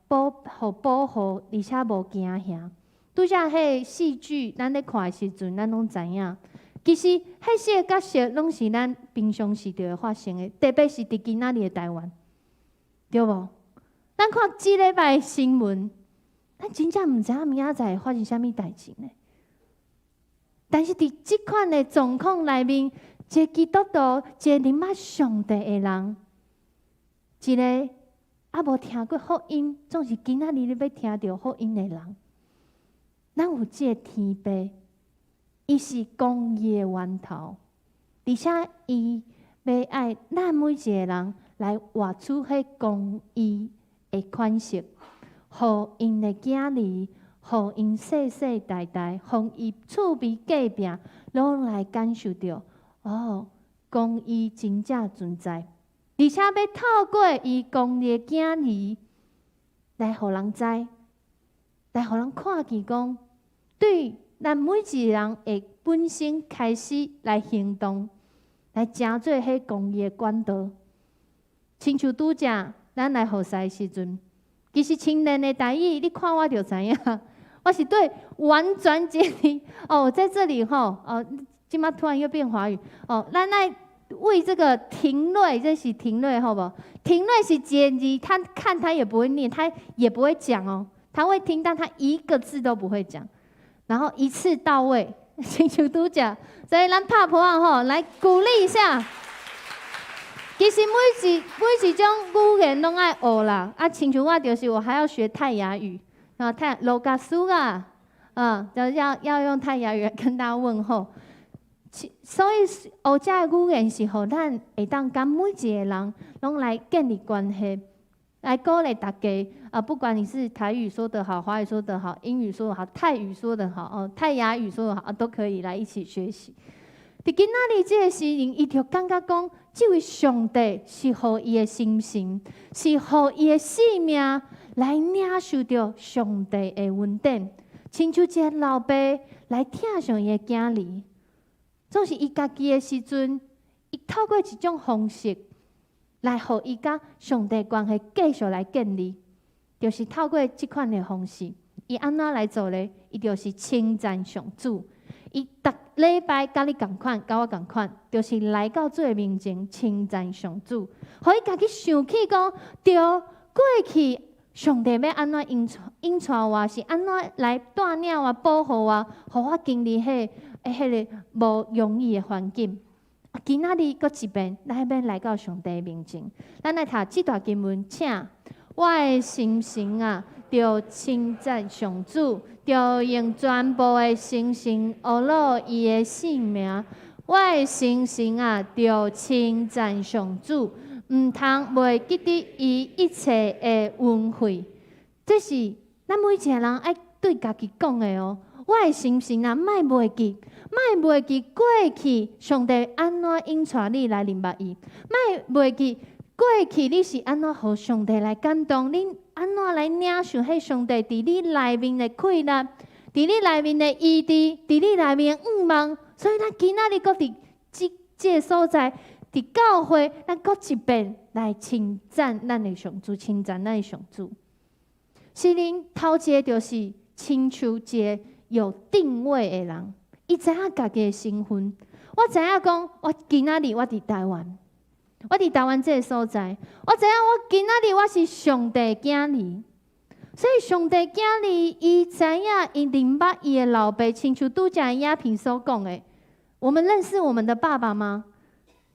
保護，而且無驚嚇。拄才彼個戲劇，咱咧看的時陣，咱攏知影。其實，彼四個角色攏是咱平常時就會發生的，特別是佇今仔日的台灣，對無？咱看這禮拜新聞，咱真正毋知影明仔載會發生啥物代誌呢？但是佇這款的狀況內面，一個基督徒，一個認捌上帝的人，一個猶無聽過福音，總是今仔日你欲聽著福音的人，咱有這個天父，伊是公義的源頭，而且伊欲愛咱每一個人來活出彼公義的款式，予𪜶的囝兒，予𪜶世世代代，予伊厝邊隔壁，攏來感受著哦，公義真正存在，而且欲透過伊公義的囝兒來予人知，來予人看見講，對咱每一個人會本身開始來行動，來成做彼公義的管道。親像拄才咱來服侍的時陣，其實青年的台語，你看我就知影，我是對完全一個哦，在這裡吼哦，這馬突然又變華語哦，咱來為這個廷瑞，這是廷瑞好無？廷瑞是一個字，他看他也不會念，他也不會講哦，他會聽，但他一個字都不會講，然後一次到位，親像拄才，所以咱拍噗仔吼，來鼓勵一下。其實每一種語言攏愛學啦，啊，親像我就是我還要學泰雅語，啊，泰羅嘎蘇啊，啊，就要用泰雅語跟大家問候。所以學這個語言是予咱會當佮每一個人攏來建立關係，來鼓勵大家啊！不管你是台語說得好，華語說得好，英語說得好，泰語說得好，哦，泰雅語說得好，都可以來一起學習。佇今仔日這個詩人，伊就感覺講，這位上帝是予伊的心神，是予伊的生命來領受著上帝的恩典，親像一個老爸來疼惜伊的囝兒，總是伊家己的時陣，伊透過一種方式來予伊佮上帝關係繼續來建立，就是透過這款的方式，伊按怎來做咧？伊就是稱讚上主。伊逐禮拜佮你仝款，佮我仝款，就是來到主的面前稱讚上主，予伊家己想起講，對，過去上帝欲按怎引帶我，是按怎來帶領我、保護我，予我經歷彼個無容易的環境。啊，今仔日閣一遍，咱欲來到上帝面前，咱來讀這段經文，請我的心神啊，著稱讚上主，著用全部的心神呵咾伊的聖名。我的心神啊，著稱讚上主，毋通袂記得伊一切的恩惠。這是咱每一个人愛對家己講的哦。我的心神啊，莫袂記，莫袂記過去上帝按怎引帶你來認捌伊，莫袂記過去你是按怎予上帝來感動，你按怎來領受彼上帝佇你內面的氣力，佇你內面的醫治，佇你內面的向望。所以咱今仔日閣佇這這个所在，佇教會，咱閣一遍來稱讚咱的上主，稱讚咱的上主。詩人頭一个就是親像一个有定位的人，伊知影家己的身份。我知影講，我今仔日我佇台灣，我佇台灣這个所在，我知影我今仔日我是上帝囝兒。所以上帝囝兒，伊知影伊認捌伊的老爸，親像拄才影片所講的。我們認識我們的爸爸嗎？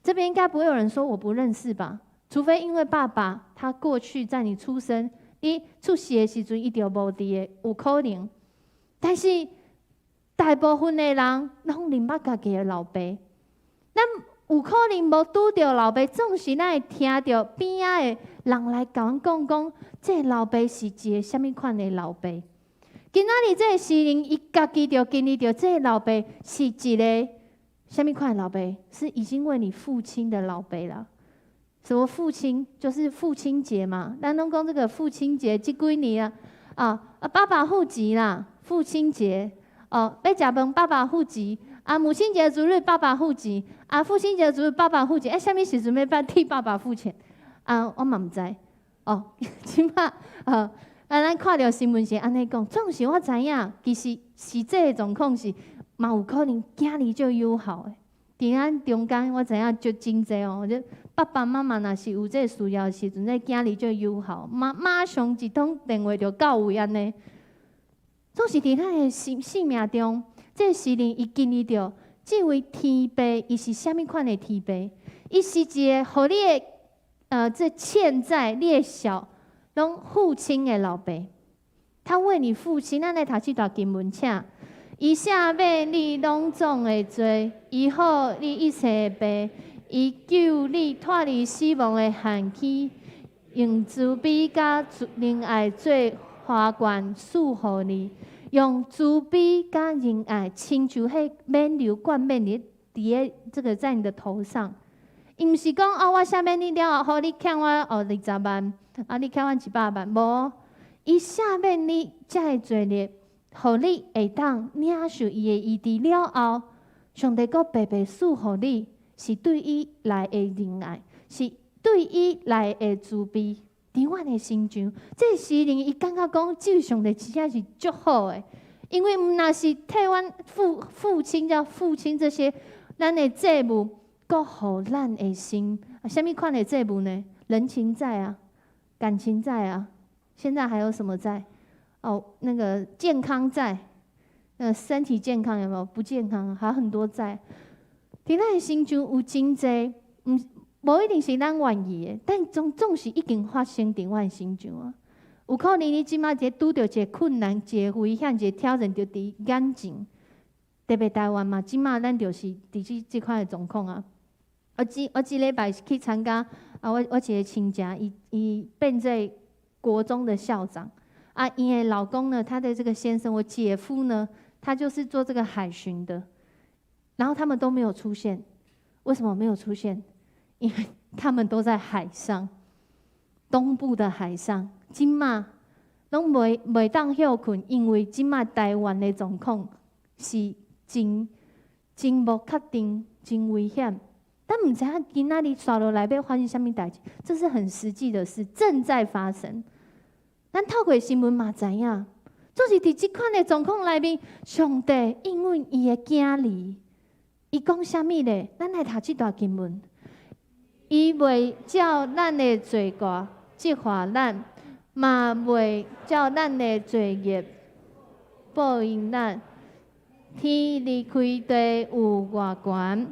這邊應該不會有人說我不認識吧？除非因為爸爸他過去在你出生，你出世的時陣伊就無佇的，有可能。但是大部分的人攏認捌家己的老爸，咱有可能無拄著老爸，總是咱會聽著邊仔的人來共阮講講，這个老爸是一个啥物款的老爸。今仔日這个詩人，伊家己就經歷著這个老爸是一个啥物款的老爸，是已經為你付清的老爸啦。什麼父親？就是父親節嘛。咱攏講這個父親節，這幾年啊，啊，爸爸付錢啦，父親節哦，欲食飯爸爸付錢，啊，母親節主日爸爸付錢，啊，父親節主日爸爸付錢，欸，啥物時陣欲辦替爸爸付錢？啊，我嘛毋知。哦，這馬啊，咱看著新聞是按呢講，總是我知影，其實實際的狀況是，嘛有可能囝兒足友好的。佇咱中間，我知影足真濟哦，這爸爸媽媽若是有這个需要的時陣，這囝兒足友好，馬上一通電話就到位按呢。總是佇咱的生命中，這個詩人伊經歷著這位天父，伊是啥物款的天父？伊是一個予你的這欠債你的數攏付清的老爸，他為你付清。咱來讀這段經文，請。伊赦免你攏總的罪，醫好你一切的病，伊救你脫離死亡的陷坑，用慈悲佮仁愛做花冠賜予你，用慈悲佮仁愛，親像彼冕旒冠冕佇佇個這個在你的頭上。伊毋是講哦，我赦免你了後，予你欠我哦20萬，啊，你欠我100萬，無，伊赦免你這个罪孽，予你會當領受伊的醫治了後，上帝閣白白賜予你，是對伊來的仁愛，是對伊來的慈悲。佇阮的身上，這個詩人伊感覺講，這位上帝真正是足好的，因為毋若是替阮付清叫付清這些咱的債務，閣予咱的心，啊，啥物款的債務呢？人情債啊，感情債啊，現在還有什麼債？哦，那個健康債，那身體健康有沒有？不健康，還有很多債。佇咱的身上有真濟，毋無一定是咱願意的，但總是已經發生佇阮身上啊。有可能你這馬一個拄著一個困難、一個危險、一個挑戰，就佇眼前。特別台灣嘛，這馬咱就是佇這款的狀況啊。我這禮拜去參加啊，我一個親戚，伊變做國中的校長。啊，伊的老公呢，他的這個先生，我姐夫呢，他就是做這個海巡的，然後他們都沒有出現，為什麼沒有出現？因為他們都在海上，東部的海上，這馬攏袂當歇睏，因為這馬台灣的狀況是真真無確定，真危險。但毋知影今仔日紲落來欲發生啥物代誌，這是很實際的事，正在發生。咱透過新聞嘛知影，總是佇這款的狀況內面，上帝應允伊的囝兒，伊講啥物咧？咱來讀這段經文。伊袂照咱的罪過責罰咱，嘛袂照咱的罪孽報應咱。天離開地有偌懸，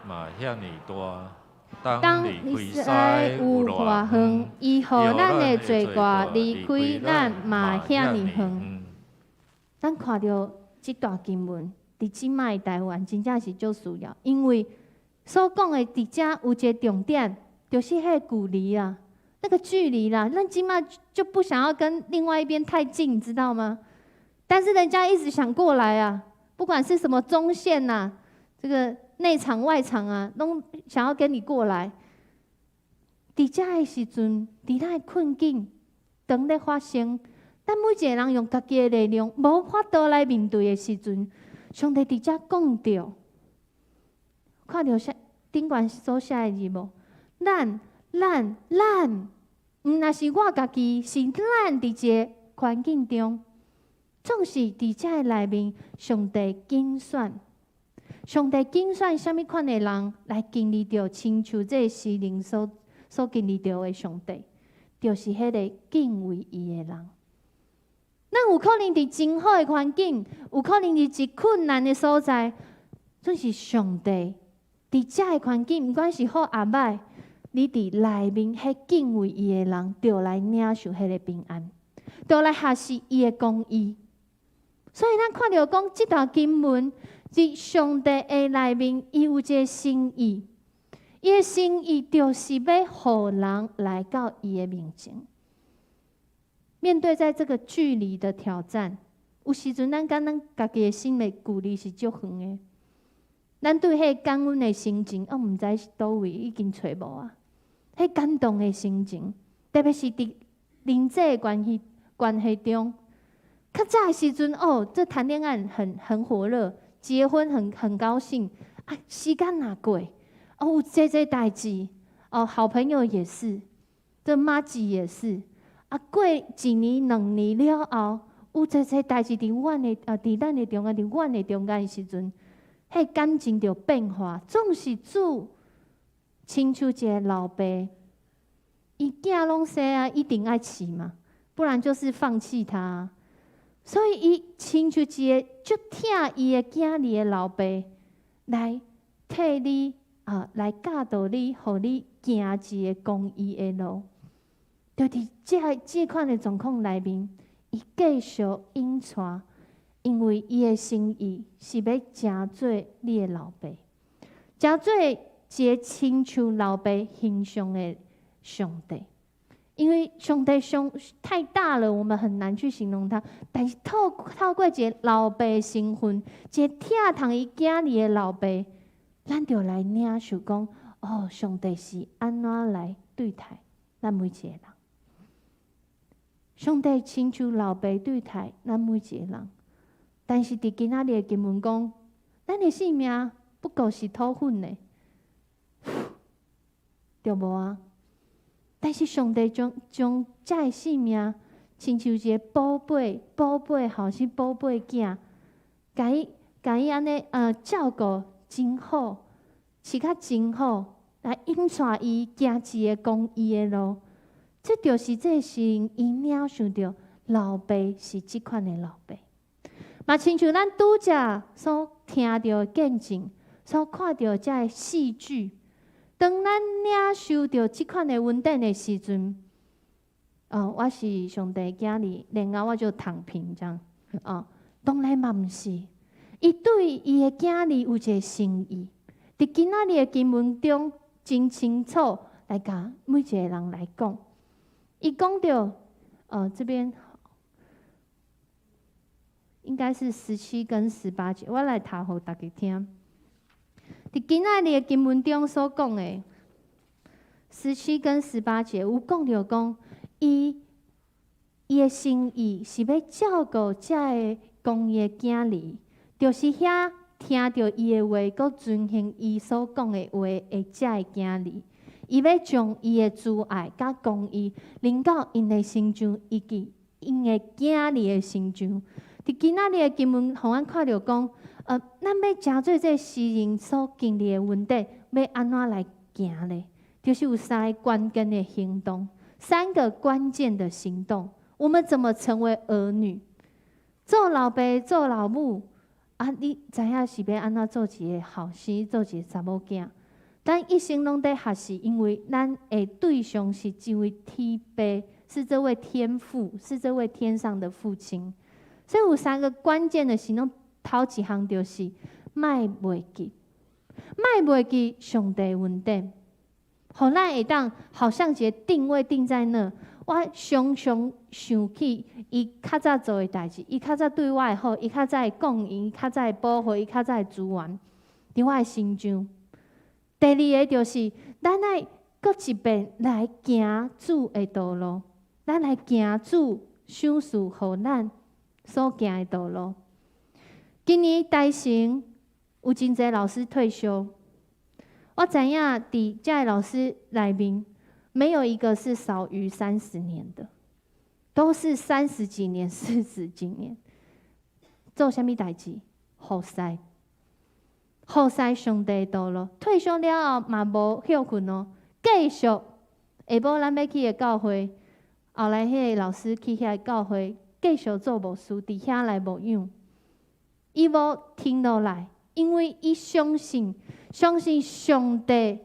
嘛遐爾大。當離開有偌遠，伊予咱的罪過離開咱嘛遐爾遠。咱看著這段經文，佇這擺台灣真正是足需要，因為所講的佇遮有一个重點，就是彼个距離啊，那個距離啦，咱這擺就不想要跟另外一邊太近，知道嗎？但是人家一直想過來啊，不管是什麼中線吶，這個內場外場啊，攏想要跟你過來。佇遮的時陣，佇咱的困境當咧發生，咱每一個人用家己的力量，無法度來面對的時陣，上帝佇遮講著，看著寫頂懸所寫的字無？咱、咱、咱，毋若是我家己，是咱佇這個環境中，總是佇遮的內面，上帝揀選，上帝揀選啥物款的人來經歷著，親像這個詩人所經歷著的上帝，就是彼个敬畏伊的人。咱有可能佇真好的環境，有可能佇一困難的所在，總是上帝佇遮个環境，毋管是好抑䆀，你佇內面彼敬畏伊的人，就來領受彼个平安，就來學習伊的公義。所以咱看著講，這段經文佇上帝的內面，伊有一个心意，伊的心意就是欲予人來到伊的面前。面對在這個距離的挑戰，有時陣咱佮咱家己的心的距離是足遠的。咱對彼个感恩的心情，我毋知是佗位已經揣無啊。彼感動的心情，特別是佇人際關係中，較早的時陣哦，這談戀愛很火熱，結婚很高興啊。時間若過，哦，有濟濟代誌，哦，好朋友也是，這麻吉也是。啊，過一年兩年了後，有濟濟代誌佇咱的中間，佇阮的中間的時陣，彼感情就變化。總是主親像一个老爸，伊囝攏生啊，一定愛飼嘛，不然就是放棄他。所以伊親像一个足疼伊的囝兒的老爸，來替你啊，來教導你，予你行一个公義的路。就佇這款的狀況內面，伊繼續引帶，因為伊的心意是欲成做你的老爸，成做一个親像老爸形象的上帝。因為上帝上太大了，我們很難去形容他。但是透過一个老爸的身份，一个疼痛伊囝兒的老爸，咱就來領受講，哦，上帝是按怎來對待咱每一個人。上帝親像老爸對待咱每一個人，但是佇今仔日的經文講，咱的性命不過是土粉呢，對無啊？但是上帝將這个性命，親像一个寶貝、寶貝後生、寶貝囝，共伊按呢照顧真好，飼較真好，來引帶伊行一个公義的路。這就是這個詩人伊領受著老爸是這款的老爸，嘛親像咱拄才所聽著的見證，所看著這个戲劇，當咱領受著這款的恩典的時陣，哦，我是上帝囝兒，然後我就躺平這樣，哦，當然嘛毋是，伊對伊的囝兒有一个心意，佇今仔日的經文中真清楚來共每一个人來講。伊講著，這邊應該是17跟18節，我來讀予大家聽。佇今仔日的經文中所講的十七跟十八節，有講著講，伊的心意是欲照顧這个公義的囝兒，就是遐聽著伊的話，閣遵行伊所講的話的這个囝兒。伊欲將伊的慈愛佮公義臨到𪜶的身上，以及𪜶的囝兒的身上。佇今仔日的經文，予阮看著講，咱欲成做這个詩人所經歷的恩典，欲按怎來行咧？就是有三个關鍵的行動，三個關鍵的行動。我們怎麼成為兒女？做老爸、做老母啊？你知影是欲按怎做一个後生，做一个查某囝？咱一生攏佇學習，因為咱的對象是這位天父，是這位天父，是這位天上的父親。所以有三個關鍵的行動，頭一項就是莫袂記，莫袂記上帝恩典，予咱會當好像一個定位定在那。我常常想起伊較早做的代誌，伊較早對我的好，伊較早的供應，伊較早的保護，伊較早的資源，佇我的身上。第二個就是，咱愛閣一遍來行主的道路，咱來行主賞賜予咱所行的道路。今年台成有真濟老師退休，我知影佇遮的老師內面，沒有一個是少於30年的，都是三十幾年、四十幾年。做啥物代誌？服侍。服侍上帝的道路，退休了後嘛無歇睏哦，繼續下晡咱欲去的教會，後來彼個老師去遐個教會繼續做牧師，佇遐來牧養。伊無停落來，因為伊相信，相信上帝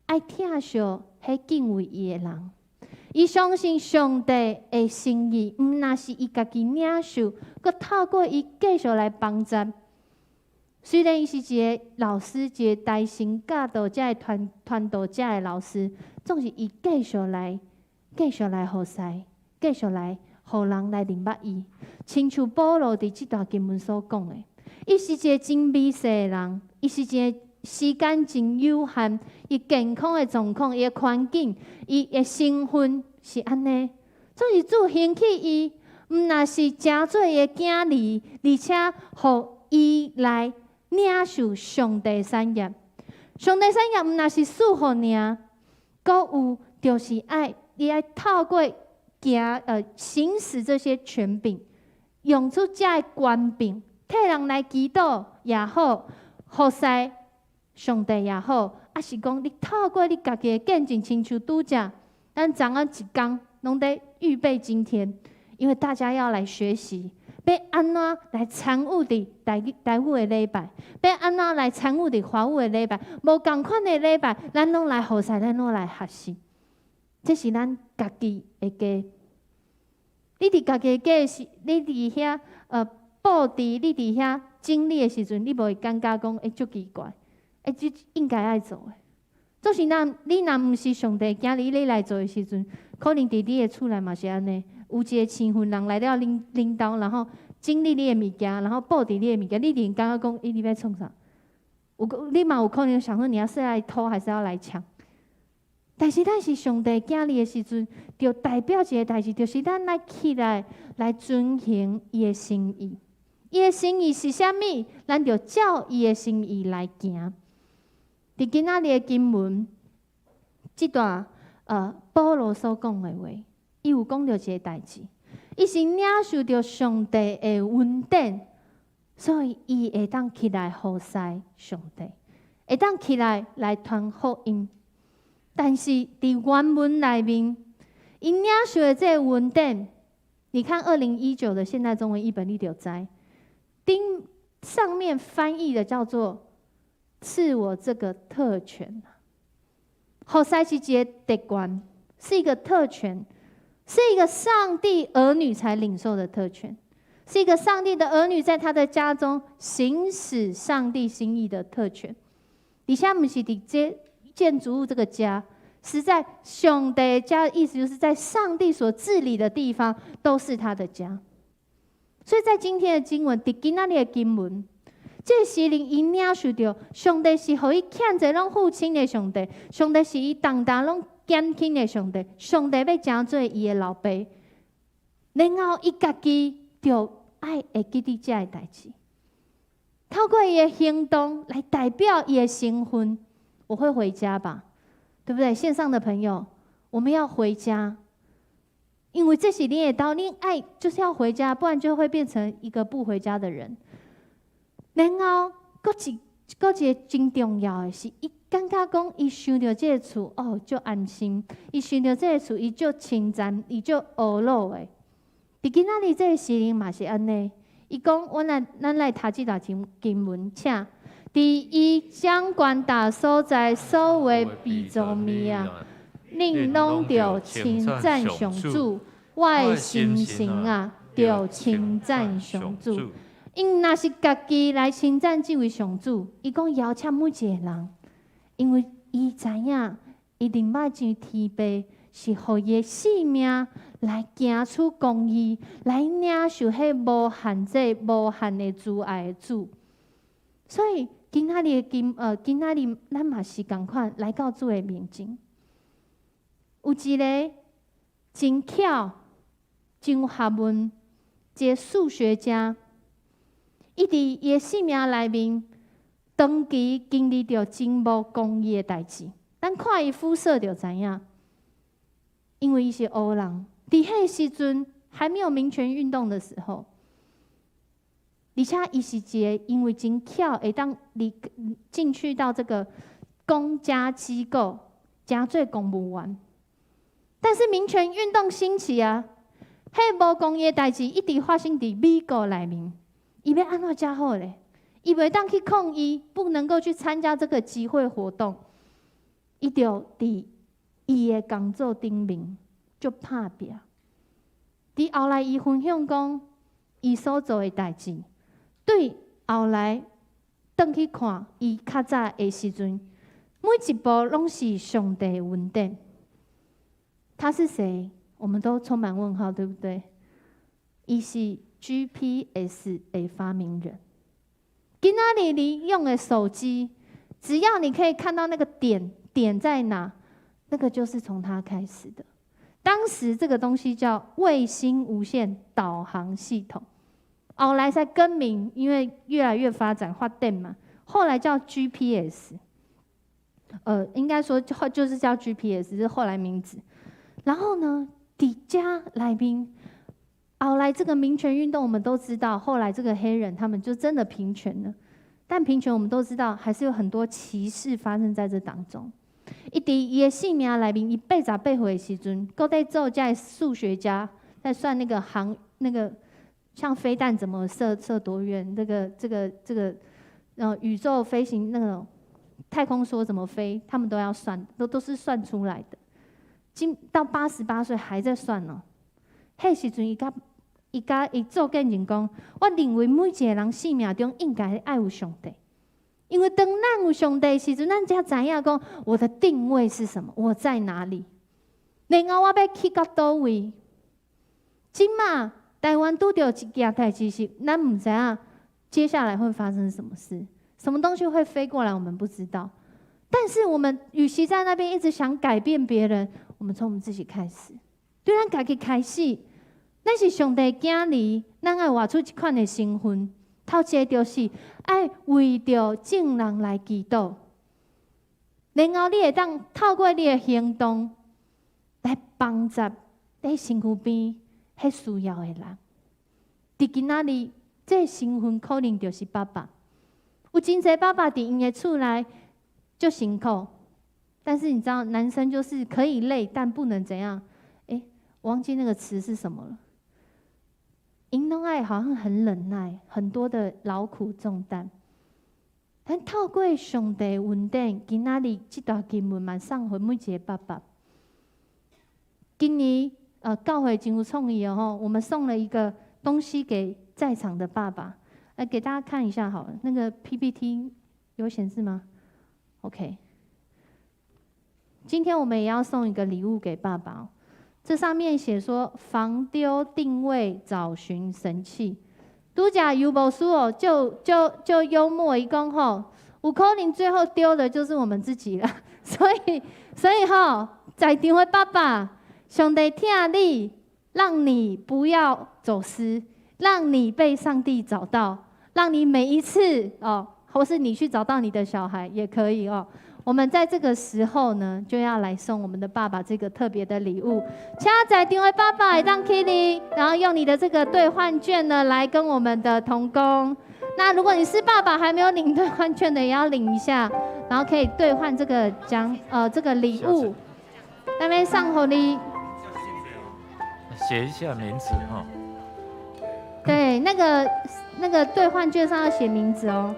愛疼惜彼敬畏伊的人。伊相信上帝的心意，毋但是伊家己領受，閣透過伊繼續來幫助。雖然伊是一個老師，一個台成教導者的傳傳道者的老師，總是伊繼續來，繼續來服侍，繼續來予人來認捌伊。親像保羅佇這段經文所講的，伊是一個真微細的人，伊是一個時間真有限，伊健康的狀況，伊的環境，伊的身份是按呢，總是主興起伊，毋但是成做伊的囝兒，而且予伊來領受上帝產業。上帝產業毋但是賜予爾，閣有就是愛伊愛透過行行使這些權柄，用出這個權柄，替人來祈禱也好，服侍上帝也好，抑是講你透過你家己的見證，親像拄才，咱昨昏一工攏佇預備今天，因為大家要來學習。欲按怎來參與佇台語台語的禮拜？欲按怎來參與佇華語的禮拜？無仝款的禮拜，咱攏來服侍，咱攏來學習。這是咱家己的家。你佇家己的家時，你佇遐布置，你佇遐整理的時陣，你無會感覺講欸足奇怪，欸這應該愛做的。總是若你若毋是上帝囝兒，你來做的時陣，可能佇你的厝內嘛是按呢。有一個身份人來了恁恁兜，然後整理你的物件，然後布置你的物件，你一定感覺講，欸，你欲創啥？有你嘛有可能想說，你要是來偷還是要來搶？但是咱是上帝囝兒的時陣，就代表一個代誌，就是咱來起來來遵行伊的心意。伊的心意是啥物？咱就照伊的心意來行。佇今仔日的經文，這段保羅所講的話。伊有講著一個代誌，伊是領受著上帝的恩典，所以伊會當起來服侍上帝，會當起來來傳福音。但是佇原文內面，伊領受的這個恩典，你看2019的現代中文譯本，你就知，頂上面翻譯的叫做賜我這個特權。服侍是一個特權，是一個特權。是一個上帝兒女才領受的特權，是一個上帝的兒女在他的家中行使上帝心意的特權。底下毋是佇這建築物這個家，是在上帝家，意思就是在上帝所治理的地方都是他的家。所以在今天的經文，佇今仔日的經文，這個詩人伊領受著上帝是予伊欠債攏付清的上帝，上帝是伊重擔攏減輕的上帝，上帝欲成做伊的老爸，然後伊家己就愛會記得這個代誌，透過伊的行動來代表伊的身份。我會回家吧，對不對？線上的朋友，我們要回家，因為這是你的道，你愛就是要回家，不然就會變成一個不回家的人。然後，閣一個真重要的是，伊感覺講，伊想著這個厝，哦，足安心；伊想著這個厝，伊足稱讚，伊足呵咾的。佇今仔日這個詩人嘛是按呢，伊講，阮來咱來讀這段經經文，請。佇伊掌權大所在，所有的被造物啊，恁攏著稱讚上主，我的心神啊，著稱讚上主。𪜶若是家己來稱讚這位上主，伊講邀請每一個人，因為伊知影，伊認捌上天父是予伊的性命來行出公義，來領受彼無限制、無限的慈愛的主。所以今仔日的今呃，今仔日咱嘛是仝款來到主的面前，有一个真巧、真有學問，一个數學家。伊佇伊的生命內面，長期經歷著真無公義的代誌。咱看伊膚色就知影，因為伊是黑人。佇彼時陣還沒有民權運動的時候，而且伊是一个因為真巧會當入進去到這個公家機構，成做公務員。但是民權運動興起啊，彼無公義的代誌一直發生佇美國內面。伊欲按怎才好咧？伊袂當去抗議，不能夠去參加這個集會活動。伊就佇伊的工作頂面就拍拚。佇後來，伊分享講，伊所做的代誌，對後來轉去看伊較早的時陣，每一步攏是上帝的恩典。他是誰？我們都充滿問號，對不對？伊是 GPS 的發明人。今仔日你用的手機，只要你可以看到那個點點在哪，那個就是從他開始的。當時這個東西叫衛星無線導航系統，後來才更名，因為越來越發展發展嘛，後來叫 GPS。應該說就是叫 GPS，是後來名字。然後呢，佇遮內面。後來這個民權運動，我們都知道，後來這個黑人他們就真的平權了。但平權我們都知道，還是有很多歧視發生在這當中。伊佇伊的生命內面，伊88歲的時陣，閣在做這數學家，在算那個航那個像飛彈怎麼射射多遠，這個宇宙飛行那個太空梭怎麼飛，他們都要算，都是算出來的。今到88歲還在算呢。彼時陣伊佮伊做見證講，我認為每一個人生命中應該愛有上帝，因為當咱有上帝的時陣，咱才知影講我的定位是什麼，我在哪裡，然後我欲去到佗位。這馬台灣拄著一件代誌是，咱毋知影接下來會發生什麼事，什麼東西會飛過來，我們不知道。但是我們與其在那邊一直想改變別人，我們從我們自己開始，對咱家己開始。咱是上帝囝兒，咱愛活出這款的身份。頭一个就是愛為著眾人來祈禱，然後你會當透過你的行動來幫助佇身軀邊彼需要的人。佇今仔日，這个身份可能就是爸爸。有真濟爸爸佇𪜶的厝內足辛苦，但是你知道，男生就是可以累，但不能怎樣？欸，我忘記那個詞是什麼了。𪜶攏愛好像很忍耐，很多的勞苦重擔。但透過上帝恩典，今仔日這段經文嘛送予每一個爸爸。今年教會真有創意哦，我們送了一個東西給在場的爸爸，來給大家看一下好了。那個 PPT 有顯示嗎？OK。今天我們也要送一個禮物給爸爸哦。這上面寫說防丟定位找尋神器。拄才尤牧師哦，就幽默伊講吼，有可能最後丟的就是我們自己了。所以吼，在場的爸爸，上帝疼你，讓你不要走失，讓你被上帝找到，讓你每一次哦，或是你去找到你的小孩也可以哦。我們在這個時候呢，就要來送我們的爸爸這個特別的禮物。請在場的爸爸會當起立，然後用你的這個兌換券呢，來跟我們的同工。那如果你是爸爸還沒有領兌換券的，也要領一下，然後可以兌換這個獎這個禮物。那邊送予你，寫一下名字哈。對，那個兌換券上要寫名字哦。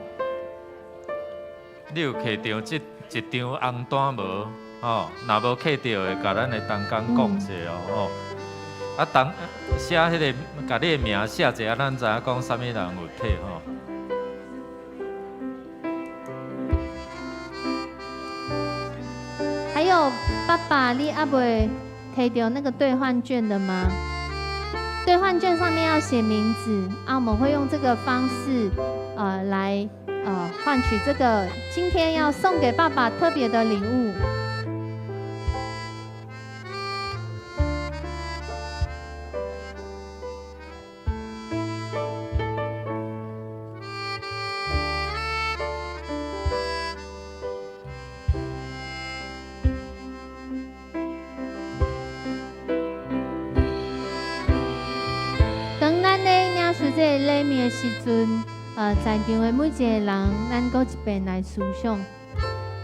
你有摕著這一張紅單無？吼，若無摕著的，共咱的同工講者哦，吼。啊，當寫彼个，共你的名寫一下，咱知影講啥物人有摕吼。還有爸爸，你猶未提著那個兌換券的嗎？兌換券上面要寫名字啊，我們會用這個方式，來換取這個今天要送給爸爸特別的禮物。當咱咧領取這個禮物的時陣，在場的每一個人，咱閣一遍來思想。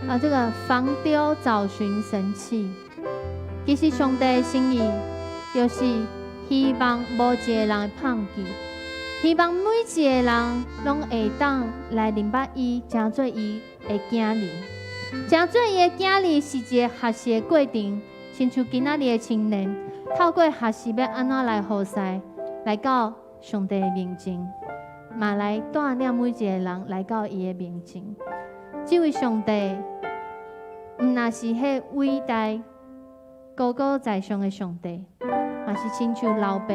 啊，這個防丟找尋神器，其實上帝的心意就是希望無一個人會放棄，希望每一個人攏會當來認捌伊，成做伊的囝兒。成做伊的囝兒是一個學習的過程，親像今仔日的青年，透過學習欲按怎來服侍，來到上帝的面前，嘛來帶領每一個人來到伊的面前。這位上帝，毋若是彼偉大、高高在上的上帝，嘛是親像老爸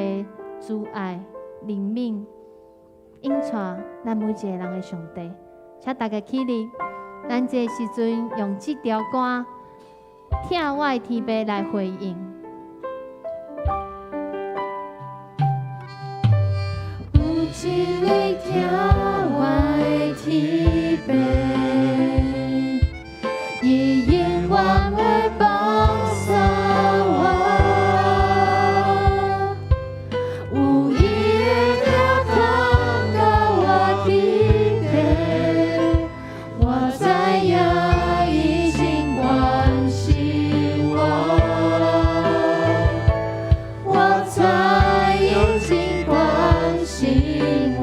慈愛、憐憫、引帶咱每一個人的上帝。請大家起立，咱這個時陣用這條歌《疼我的天父》來回應。有一位疼我的天父，伊永遠會放捨我。有伊的疼痛佮我伫咧，我知影伊真關心我。我知伊真關心我。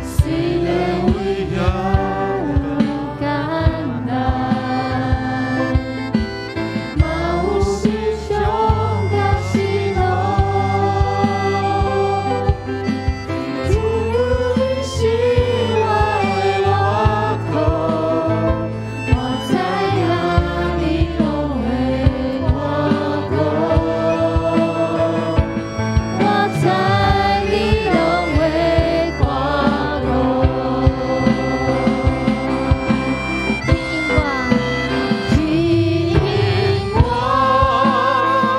雖然為遐艱難，嘛有時常甲失落。主你是我的倚靠，我知影你攏會看顧。我知你攏會看顧。提醒我，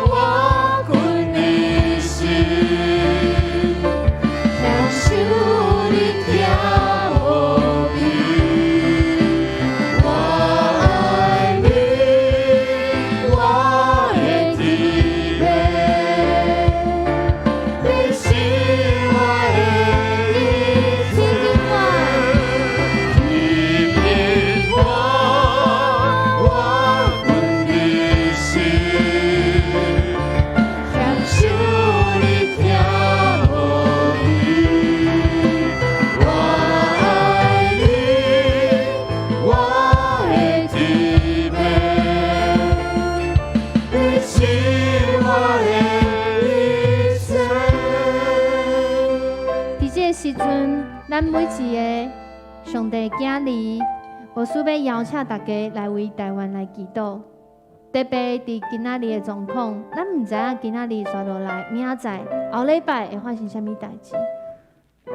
我阮的心，享受你疼無比。我愛你，我的天父，你是我的一切。提醒我，我阮的心，享受你疼無比。我愛你，我的天父，你是我的一切。佇這個時陣，咱每一個上帝囝兒，牧師欲邀請大家來為台灣來祈禱。特別佇今仔日的狀況，咱毋知影今仔日紲落來，明仔載、後禮拜會發生啥物代誌。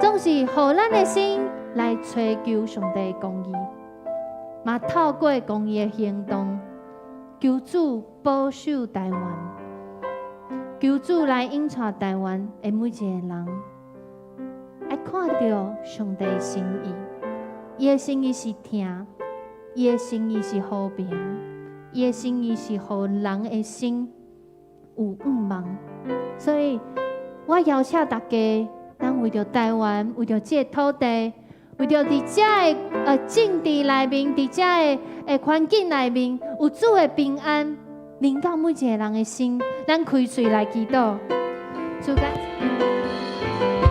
總是予咱的心來追求上帝的公義，嘛透過公義的行動，求主保守台灣，求主來引帶台灣的每一個人，愛看著上帝的心意。伊的心意是疼，伊的心意是和平，伊的心意是予人的心有向望。所以我邀請大家，咱為著台灣，為著這個土地，為著佇遮的政治內面，佇遮的環境內面，有主的平安，臨到每一個人的心，咱開喙來祈禱。主感謝。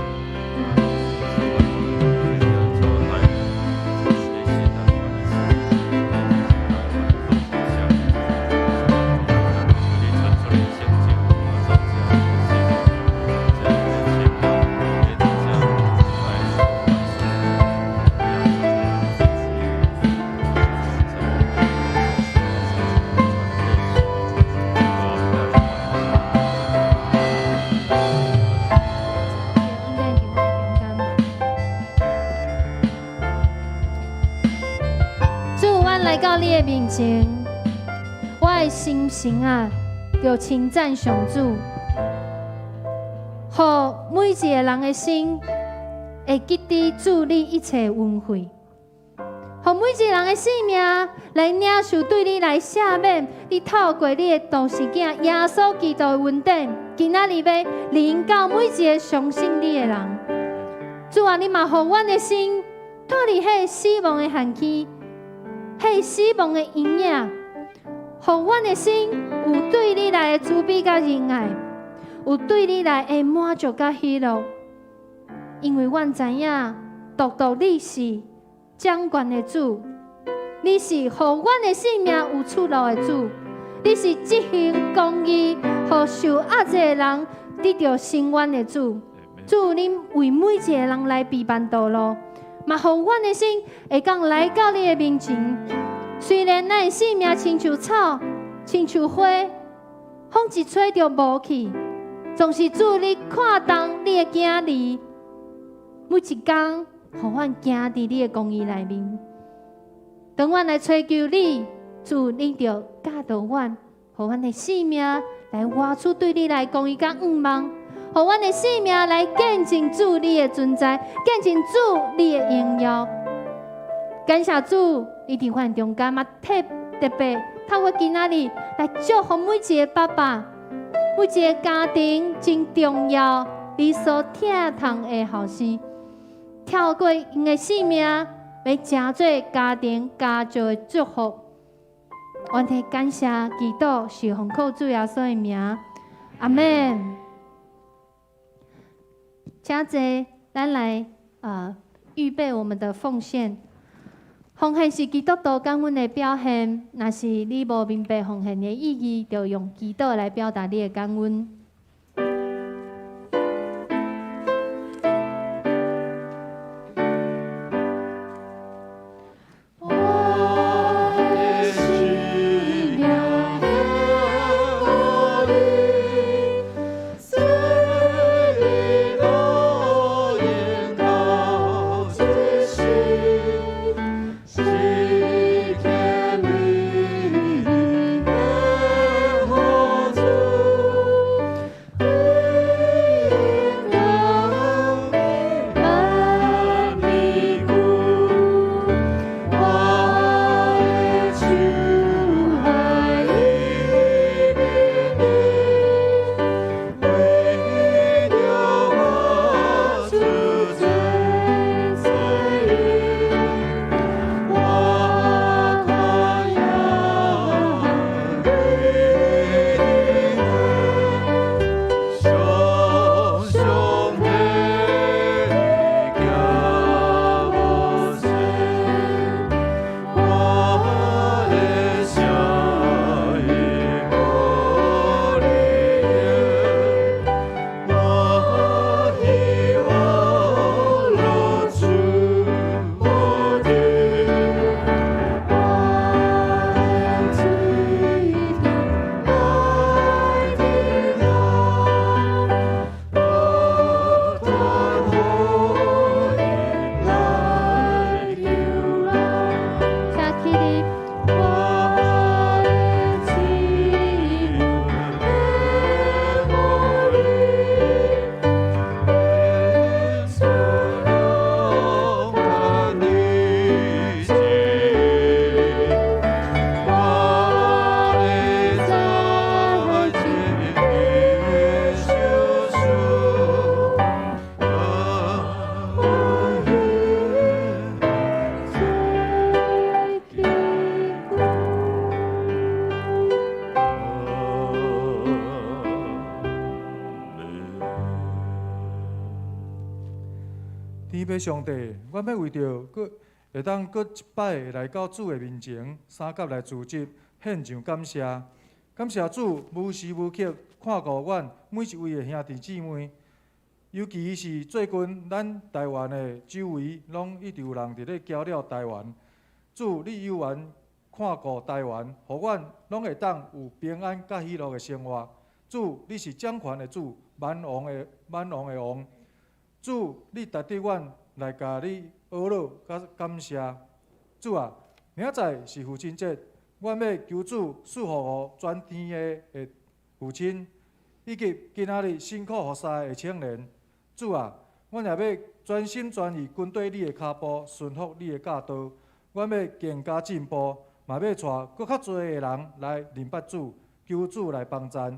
的面前，我的心神啊，就稱讚上主，予每一个人的心會記得主你一切恩惠，予每一个人的性命來領受對你來赦免，你透過你的獨生子耶穌基督的恩典，今仔日欲臨到每一个相信你的人。主啊，你嘛予阮的心脫離彼个死亡的限期，彼个死亡的陰影，予阮的心有對你來的慈悲佮仁愛，有對你來的滿足佮喜樂。因為阮知影，獨獨你是掌權的主，你是予阮的性命有出路的主，你是執行公義，予受壓制的人得著伸冤的主。主，你為每一个人來備辦道路，嘛予阮的心會當來到你的面前。雖然咱的性命親像草，親像花，風一吹就無去，總是主你看重你的囝兒，每一工予阮行佇你的公義內面。當阮來揣求你，主你就教導阮，予阮的性命來活出對你來公義佮向望。予阮的性命來見證主你的存在，見證主你的榮耀。感謝主，你佇阮中間嘛特特別透過今仔日來祝福每一个爸爸，每一个家庭真重要，你所疼痛的後生，透過𪜶的性命，欲成做家庭家族的祝福。阮的感謝祈禱是奉靠主耶穌的名，阿們。請坐，咱來預備我們的奉獻。奉獻是基督徒感恩的表現。若是你無明白奉獻的意義，就用祈禱來表達你的感恩。我的生命献予你，做你路用到这世，是天你的好主，荣耀万年久。我的手爱你为着我出罪死我夸耀你的常常的行无前，我的声音无你我希望落主我的。我的基督爱的人，不断呼应来求人。请起立。我的基督献予你，耶稣荣你心，我的在今救赎，更为最坚固。天父上帝，阮欲為著閣會當閣一擺來到主的面前，三甲來聚集，獻上感謝。感謝主無時無刻看顧阮每一位的兄弟姊妹，尤其是最近咱台灣的周圍，攏一直有人佇咧攪擾台灣。主，你猶原看顧台灣，予阮攏會當有平安佮喜樂的生活。主，你是掌權的主，萬王的萬王的王。主，你值得阮來共你呵咾佮感謝。主啊，明仔載是父親節，阮欲求主賜福予全天下的父親，以及今仔日辛苦服侍的青年。主啊，阮也欲全心全意跟綴你的跤步，順服你的教導。阮欲更加進步，嘛欲帶閣較濟的人來認捌主，求主來幫贊。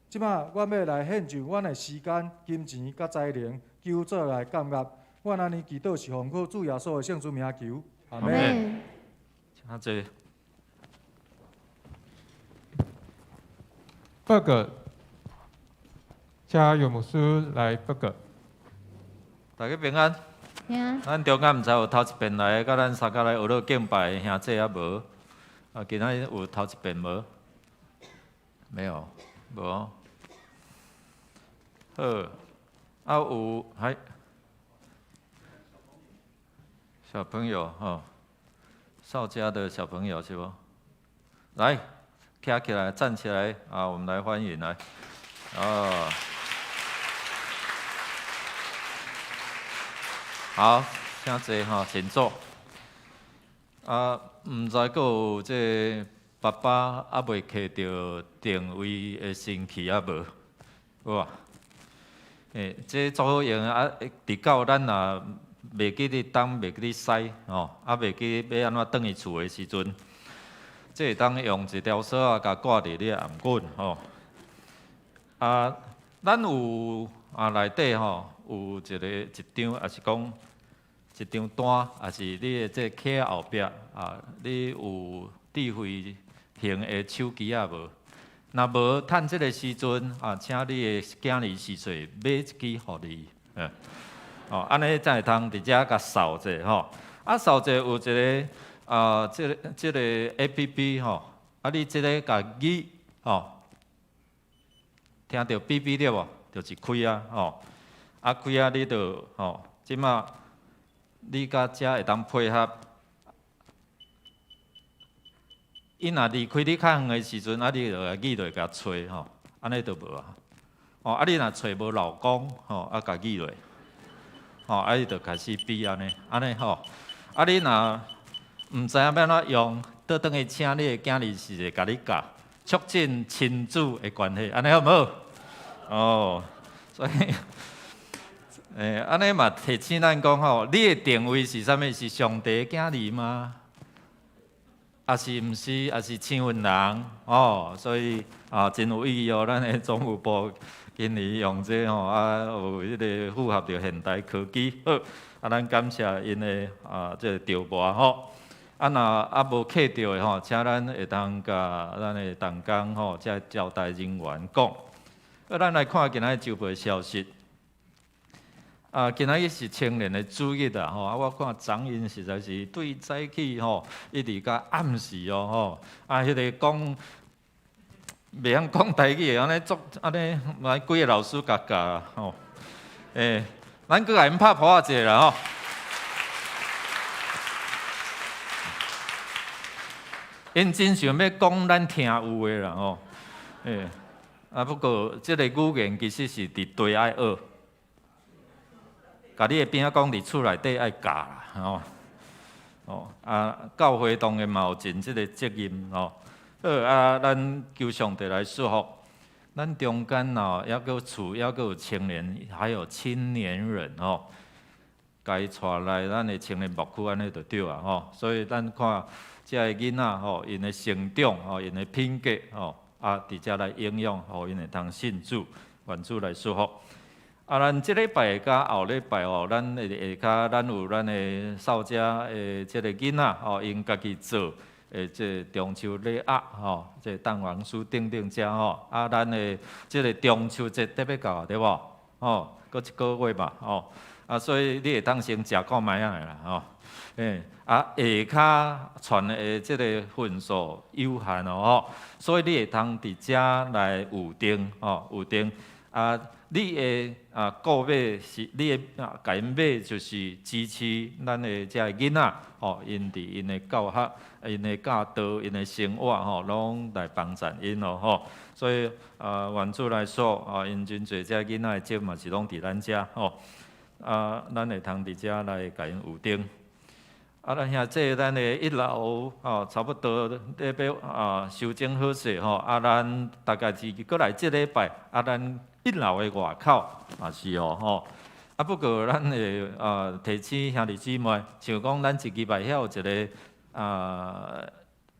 這馬阮欲來獻上阮的時間、金錢佮才能，求主來感恩。阮按呢祈禱是奉靠主耶穌的聖主名求，阿們。請坐。報告，請楊牧師來報告。大家平安。平安。咱中間毋知有頭一遍來，佮咱三甲來學樂敬拜的兄弟猶無？啊，今仔日有頭一遍無？沒有，無。好，啊有，還小朋友吼，少家的小朋友是無？來，站起來，站起來啊！我們來歡迎來，哦，好，請坐吼，請坐。啊，毋知閣有這個爸爸猶未揢著定位的神器猶無？有啊。欸，這足好用啊！直到咱若袂記得東，袂記得西，吼，啊，袂記欲按怎轉去厝的時陣，這會當用一條索仔共掛佇你的頷頸，吼。啊，咱有啊內底吼有一個一張，抑是講一張單，抑是你的這個卡後壁啊，你有智慧型的手機仔無？若無趁這個時陣啊，請你的囝兒婿娶買一支予你，嗯，哦，按呢才會通佇遮共掃者吼。啊，掃者有一個啊，這個這個 APP 吼，啊，你這个共語吼，聽著嗶嗶對無？就是開啊，吼，啊開啊，你就吼，這馬你佮遮會當配合。伊若離開你較遠的時陣，啊，你就共語落共揣吼，按呢就無啊。哦，啊，你若揣無老公吼，啊，共語落，吼，啊，伊就開始比按呢，按呢吼。啊，你若毋知影欲按怎用，倒轉去請你的囝兒是會共你教，促進親子的關係，按呢好毋好？哦，所以，欸，按呢嘛提醒咱講吼，你的定位是啥物？是上帝的囝兒嗎？抑是毋是？抑是青雲人哦，所以啊，真有意義哦。咱的總務部今年用這吼啊，有彼个符合著現代科技，好啊，咱感謝𪜶的啊，這个調撥吼。啊，若猶無刻著的吼，請咱會當共咱的同工吼，這招待人員講。好，咱來看今仔日週報的消息。啊，今仔日是青年的主日啊！吼，啊，我看張英實在是對早起吼，一直到暗時哦，吼，啊，彼个講袂曉講台語的，按呢足按呢，來幾个老師共教吼。欸，咱閣共𪜶拍噗仔一下啦吼。𪜶真想欲講咱聽有的啦吼。欸，啊，不過這个語言其實是佇地愛學。共你的邊仔講，佇厝內底愛教啦，吼，哦，啊，教會當然嘛有盡這个責任，吼。好，啊，咱求上帝來祝福，咱中間哦，猶閣有厝，猶閣有青年，還有青年人，吼，共伊帶來咱的青年牧區，按呢就對啊，吼。所以咱看這个囡仔，吼，𪜶的成長，吼，𪜶的品格，吼，啊，佇遮來影響，予𪜶會通信主，願主來祝福。啊，咱這禮拜佮後禮拜哦，咱下跤咱有咱的少家的這个囡仔吼，𪜶家己做的這个中秋禮盒吼，這个蛋黃酥等等遮吼。啊，咱的這个中秋節特欲到啊，對無？吼，閣一个月嘛，吼。啊，所以你會當先食看覓仔的啦，吼。欸，啊，下跤傳的這个份數有限哦，吼，所以你會通佇遮來預訂，吼，預訂啊。你的啊購買是，你的啊共𪜶買就是支持咱的這个囡仔吼，𪜶佇𪜶的教學、𪜶的教導、𪜶的生活吼，攏來幫贊𪜶哦吼。所以啊，願主來說啊，𪜶真濟這囡仔的節嘛是攏佇咱遮吼。啊，咱會通佇遮來共𪜶預訂。啊，咱兄弟咱的一樓吼，差不多咧欲啊修整好勢吼。啊，咱大概是閣來這禮拜，啊，咱一樓的外口嘛是哦吼。啊，不過咱會啊提醒兄弟姊妹，像講咱一禮拜遐有一个啊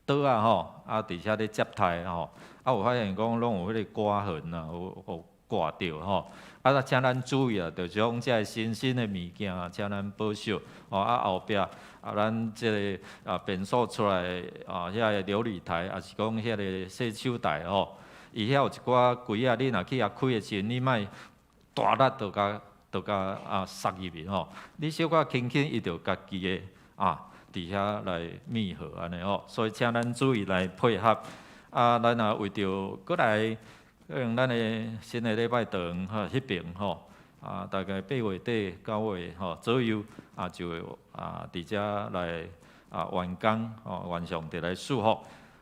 桌仔吼，啊佇遐咧接待吼，啊有發現講攏有彼个刮痕啊，有刮著吼。啊，請咱注意啊，就是講這个新鮮的物件，請咱保守吼。啊，後壁啊，咱這个啊便所出來啊，遐个流理台，抑是講遐个洗手台吼，伊遐有一寡櫃仔，你若去遐開的時陣，你莫大力就共啊塞入去吼。你小可輕輕，伊就家己的啊，佇遐來密合按呢吼。所以請咱注意來配合。啊，咱也為著閣來。可能咱的新的禮拜堂吼，彼爿吼啊，大概八月底九月吼左右啊，就會啊佇遮來啊完工吼，願上帝來祝福。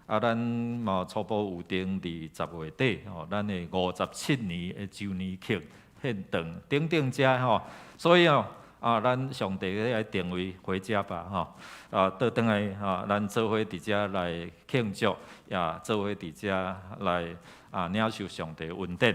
啊，咱嘛初步有定佇10月底吼，咱的57年的周年慶獻堂等等遮吼，所以哦啊，咱上帝咧愛定位回家吧吼，啊，倒轉來吼，咱做伙佇遮來慶祝，也做伙佇遮來。啊，領受上帝恩典。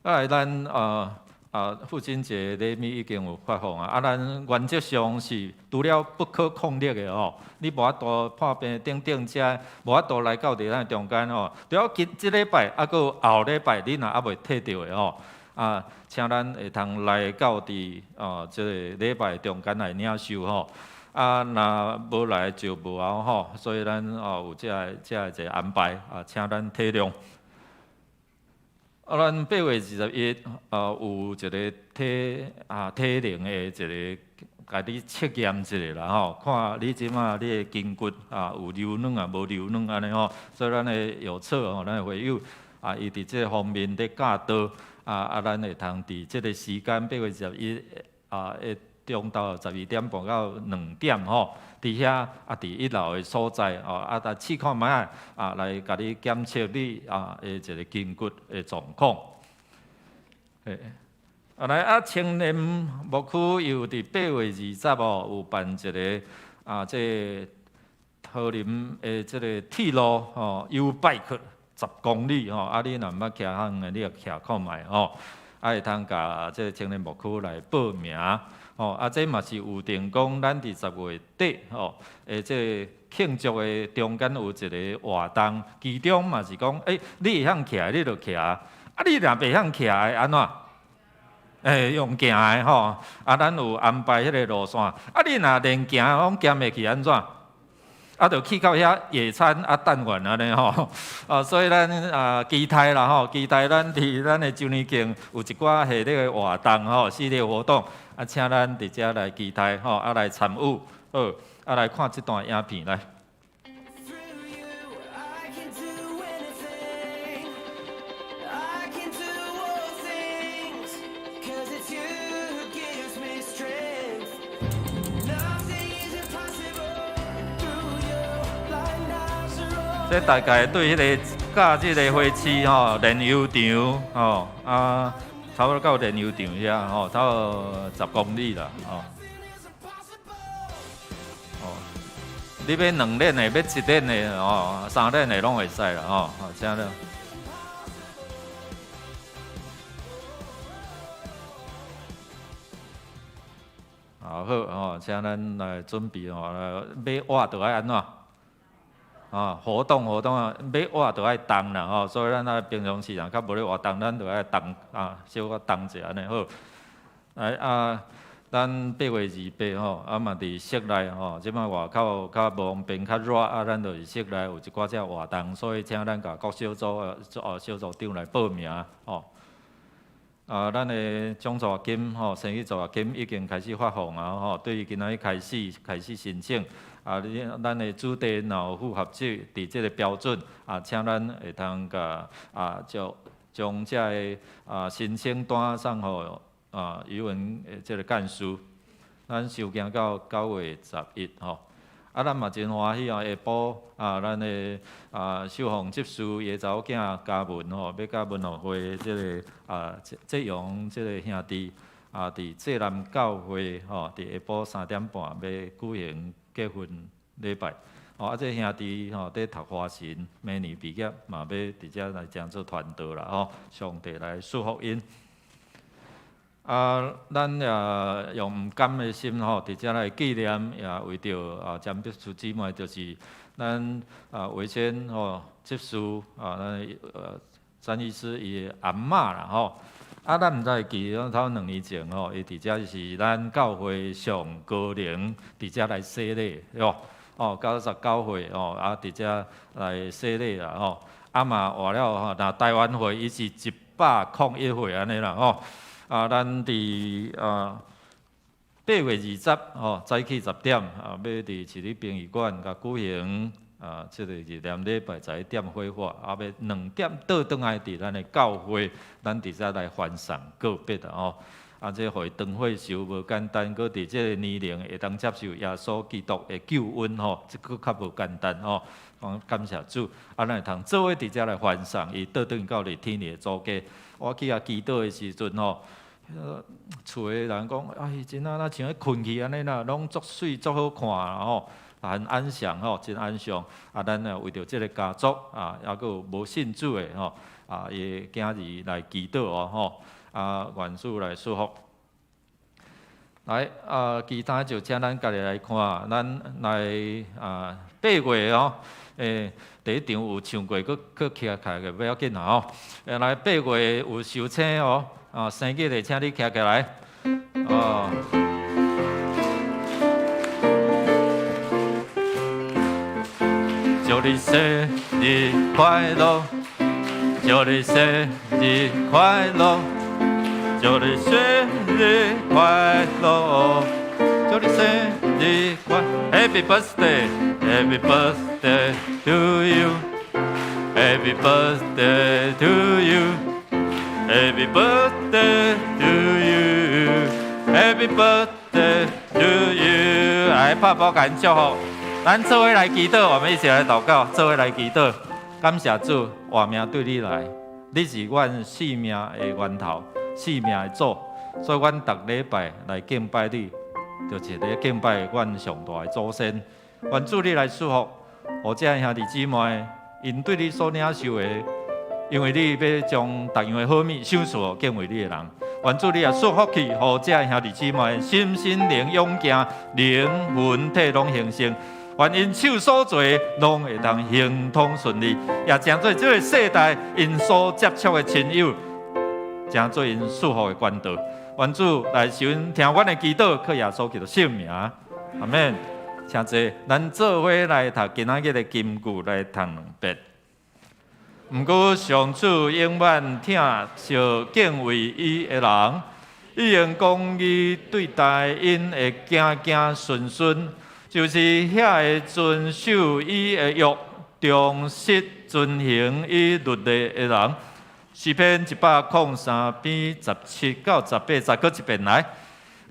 啊，咱啊啊父親節禮物已經有發放啊。啊，咱原則上是除了不可抗力的吼，你無法度破病等等遮，無法度來到佇咱中間吼。除了今這禮拜，啊，閣有後禮拜，你若猶未提著的吼，啊，請咱會通來到佇哦這個禮拜中間來領受吼。啊，若無來就無後吼，所以咱哦有這个這个一个安排啊，請咱體諒。啊，咱8月21啊，有一个體啊體能的一个，共你測驗一下啦吼，看你這馬你的筋骨啊有柔軟啊無柔軟按呢吼，所以咱的有測吼，咱的會友啊，伊佇這方面咧教導啊，啊，咱會通佇這個時間八月21啊，會中晝12點半到2點吼，佇遐啊，佇一樓的所在吼，啊，來試看覓仔啊，來共你檢測你啊的一个筋骨的狀況。嘿，啊來啊，青年牧區又佇8月20哦，有辦一个啊，這個桃林的這个鐵路吼，YouBike 10公里吼，啊，你若毋捌騎行的，你也騎看覓吼，啊，會通共這个青年牧區來報名。吼，啊，這嘛是有定講，咱佇10月底吼，的這个慶祝的中間有一个活動，其中嘛是講，欸，你會曉騎，你就騎，啊，你若袂曉騎的，按怎？欸，用行的吼，啊，咱有安排彼个路線，啊，你若連行攏行袂去，按怎？啊，就去到遐野餐啊，等阮按呢吼，啊，所以咱啊期待啦吼，期待咱佇咱的周年慶有一寡系列的活動吼，系列活動，啊，請咱佇遮來期待吼，啊來參與，好，啊來看這段影片來。這大概對彼个假日的花市吼，煉油場吼啊，差不多到煉油場遐吼，差不多10公里啦吼。哦，你欲兩輪的，欲一輪的吼，三輪的攏會使啦吼。好，請了。好好吼，請咱來準備吼，欲活就愛按怎？啊，活動活動啊，欲活就愛動啦吼，所以咱啊平常時若較無咧活動，咱就愛動啊，小可動者按呢好。來啊，咱8月28吼，啊嘛佇室內吼，這擺外口較無方便，較熱啊，咱就是室內有一寡這活動，所以請咱共各小組啊，小組長來報名吼。啊，咱的獎助學金吼，生意助學金已經開始發放啊吼，對於今仔日開始開始申請。啊，你咱的主題若有符合這佇這个標準，啊，請咱會通共啊，將將這个啊申請單送予啊語文的這个幹事，咱收件到9月11吼。啊，咱嘛真歡喜哦，下晡啊，咱的啊秀鳳執事伊的查某囝嘉文吼，欲佮文學會這个啊這這陽這个兄弟啊，佇濟南教會吼，佇下晡3點半欲舉行結婚禮拜。哦，啊，這兄弟吼，佇讀華神，明年畢業嘛，欲佇遮來成做傳道啦吼，上帝來賜福𪜶。啊，咱也用毋甘的心吼，佇遮來紀念，也為著啊，詹碧珠姊妹，就是咱啊維堅吼執事啊，咱詹醫師伊的阿嬤啦吼。啊，咱毋知會記，頭兩年前吼，伊佇遮是咱教會上高齡，佇遮來洗禮，對無？哦，99歲哦，啊，佇遮來洗禮啦吼。啊嘛活了吼，若台灣歲伊是101歲按呢啦吼。啊，咱佇啊8月20吼，早起10點啊，欲佇市立殯儀館共舉行啊，這个入殮禮拜11點火化，啊，欲2點倒轉來佇咱的教會，咱佇遮來歡送告別啊吼。啊，這予伊長歲壽無簡單，閣佇這个年齡會當接受耶穌基督的救恩吼，這閣較無簡單吼。講感謝主，啊，咱會通做伙佇遮來歡送伊倒轉到佇天的祖家。我去遐祈禱的時陣吼，厝的人講，哎，真啊，若像咧睏去按呢啦，攏足媠足好看啦吼，很安詳吼，真安詳。啊，咱也為著這个家族啊，猶閣有無信主的吼，啊，伊的囝兒來祈禱哦吼，啊，願主來賜福。來，啊，其他就請咱家己來看，咱來啊八月哦，第一場有唱過，閣閣徛起來個不要緊啦吼。來八月有壽星哦，啊，生日的請你徛起來，哦。祝你生日快樂，祝你生日快樂。祝你生日快樂，祝你生日快，Happy birthday，Happy birthday to you，Happy birthday to you，Happy birthday to you，Happy birthday to you。來，拍鼓共𪜶祝福，咱做伙來祈禱，我們一起來禱告，做伙來祈禱，感謝主，活命對你來，你是阮生命的源頭。生命的主，所以阮逐禮拜來敬拜你，就是咧敬拜阮上大的祖先。願主你來賜福，予這兄弟姊妹，𪜶對你所領受的，因為你欲將逐樣的好物賞賜予敬畏你的人。願主你也賜福去，予這兄弟姊妹心身靈勇健，靈魂體攏興盛。願𪜶手所做攏會當亨通順利，也成做這个世代𪜶所接觸的親友。成做𪜶祝福的管道，願主來收聽阮的祈禱，靠耶穌基督聖名，阿們。請坐，咱做伙來讀今仔日的金句來讀兩遍。毋過上主永遠疼惜敬畏伊的人，伊用公義對待𪜶的子子孫孫，就是遐會遵守伊的約，忠實遵行伊律例的人。詩篇103篇17到18節，閣一遍來。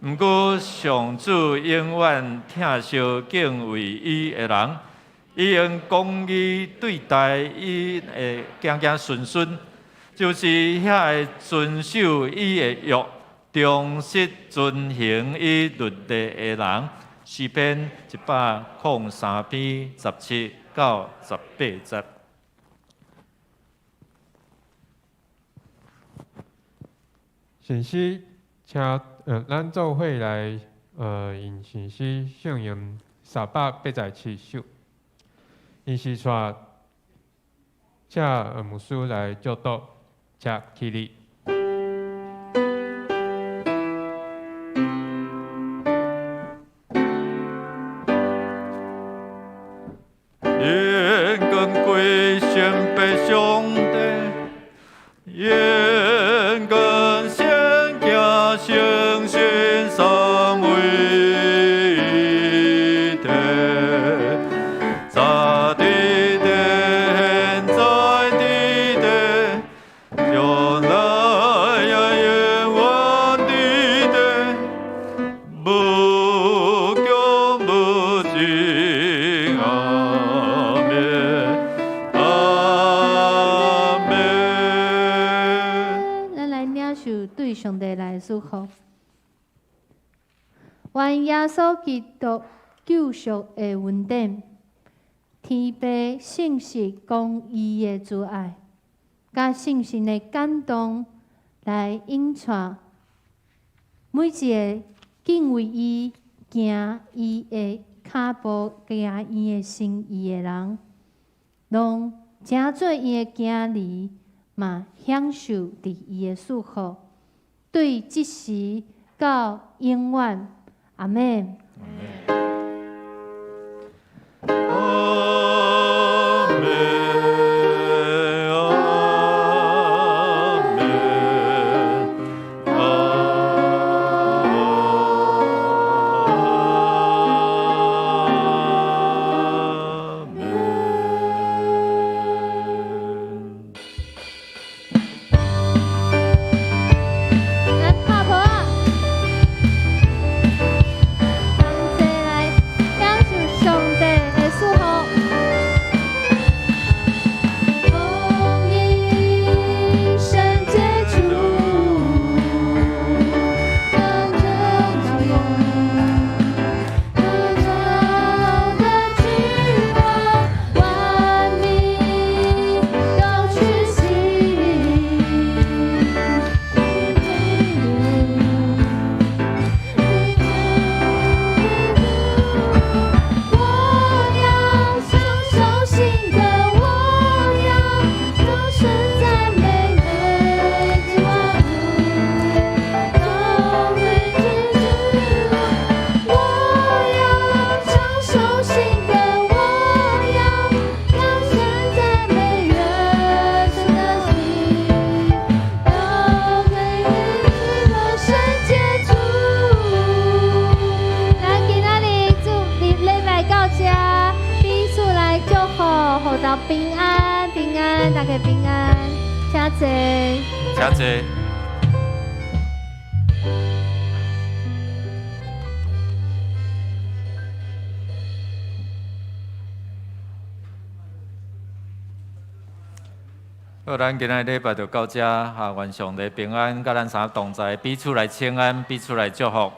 毋過上主永遠疼惜敬畏伊的人，伊用公義對待伊的子子孫孫，就是遐會遵守伊的約，忠實遵行伊律例的人。詩篇103篇17到18節。信息，請咱做伙來用信息聖詠387首。𪜶是帶請牧師來祝禱，請起立。願光歸先被上帝，願光先行誠信三位一體，早佇地，現在佇地，將來也永遠佇地，無窮無盡。阿們，阿們。咱來領受對上帝來的祝福。願耶穌基督救贖的恩典，天父信實公義的慈愛，佮聖神的感動，來引帶每一个敬畏伊、行伊的跤步、行伊的心意的人，攏成做伊的囝兒，嘛享受佇伊的祝福，對這時到永遠，阿們。阿們，阿們，阿們。來拍鼓仔，同齊來享受上帝的祝福。奉義聖潔主，當真羔羊，得救的君王，萬民都屈膝。我要唱首新歌，我要高聲讚美美萬物，高美之主。我要唱首新歌，我要高聲讚美耶穌的名，高美的聖潔主。咱今仔日主禮禮拜到這，彼此來祝福，予大家平安平安，大家平安，請坐。請坐。好，咱今仔禮拜就到這，哈，願上帝平安，佮咱三同在，彼此來請安，彼此來祝福。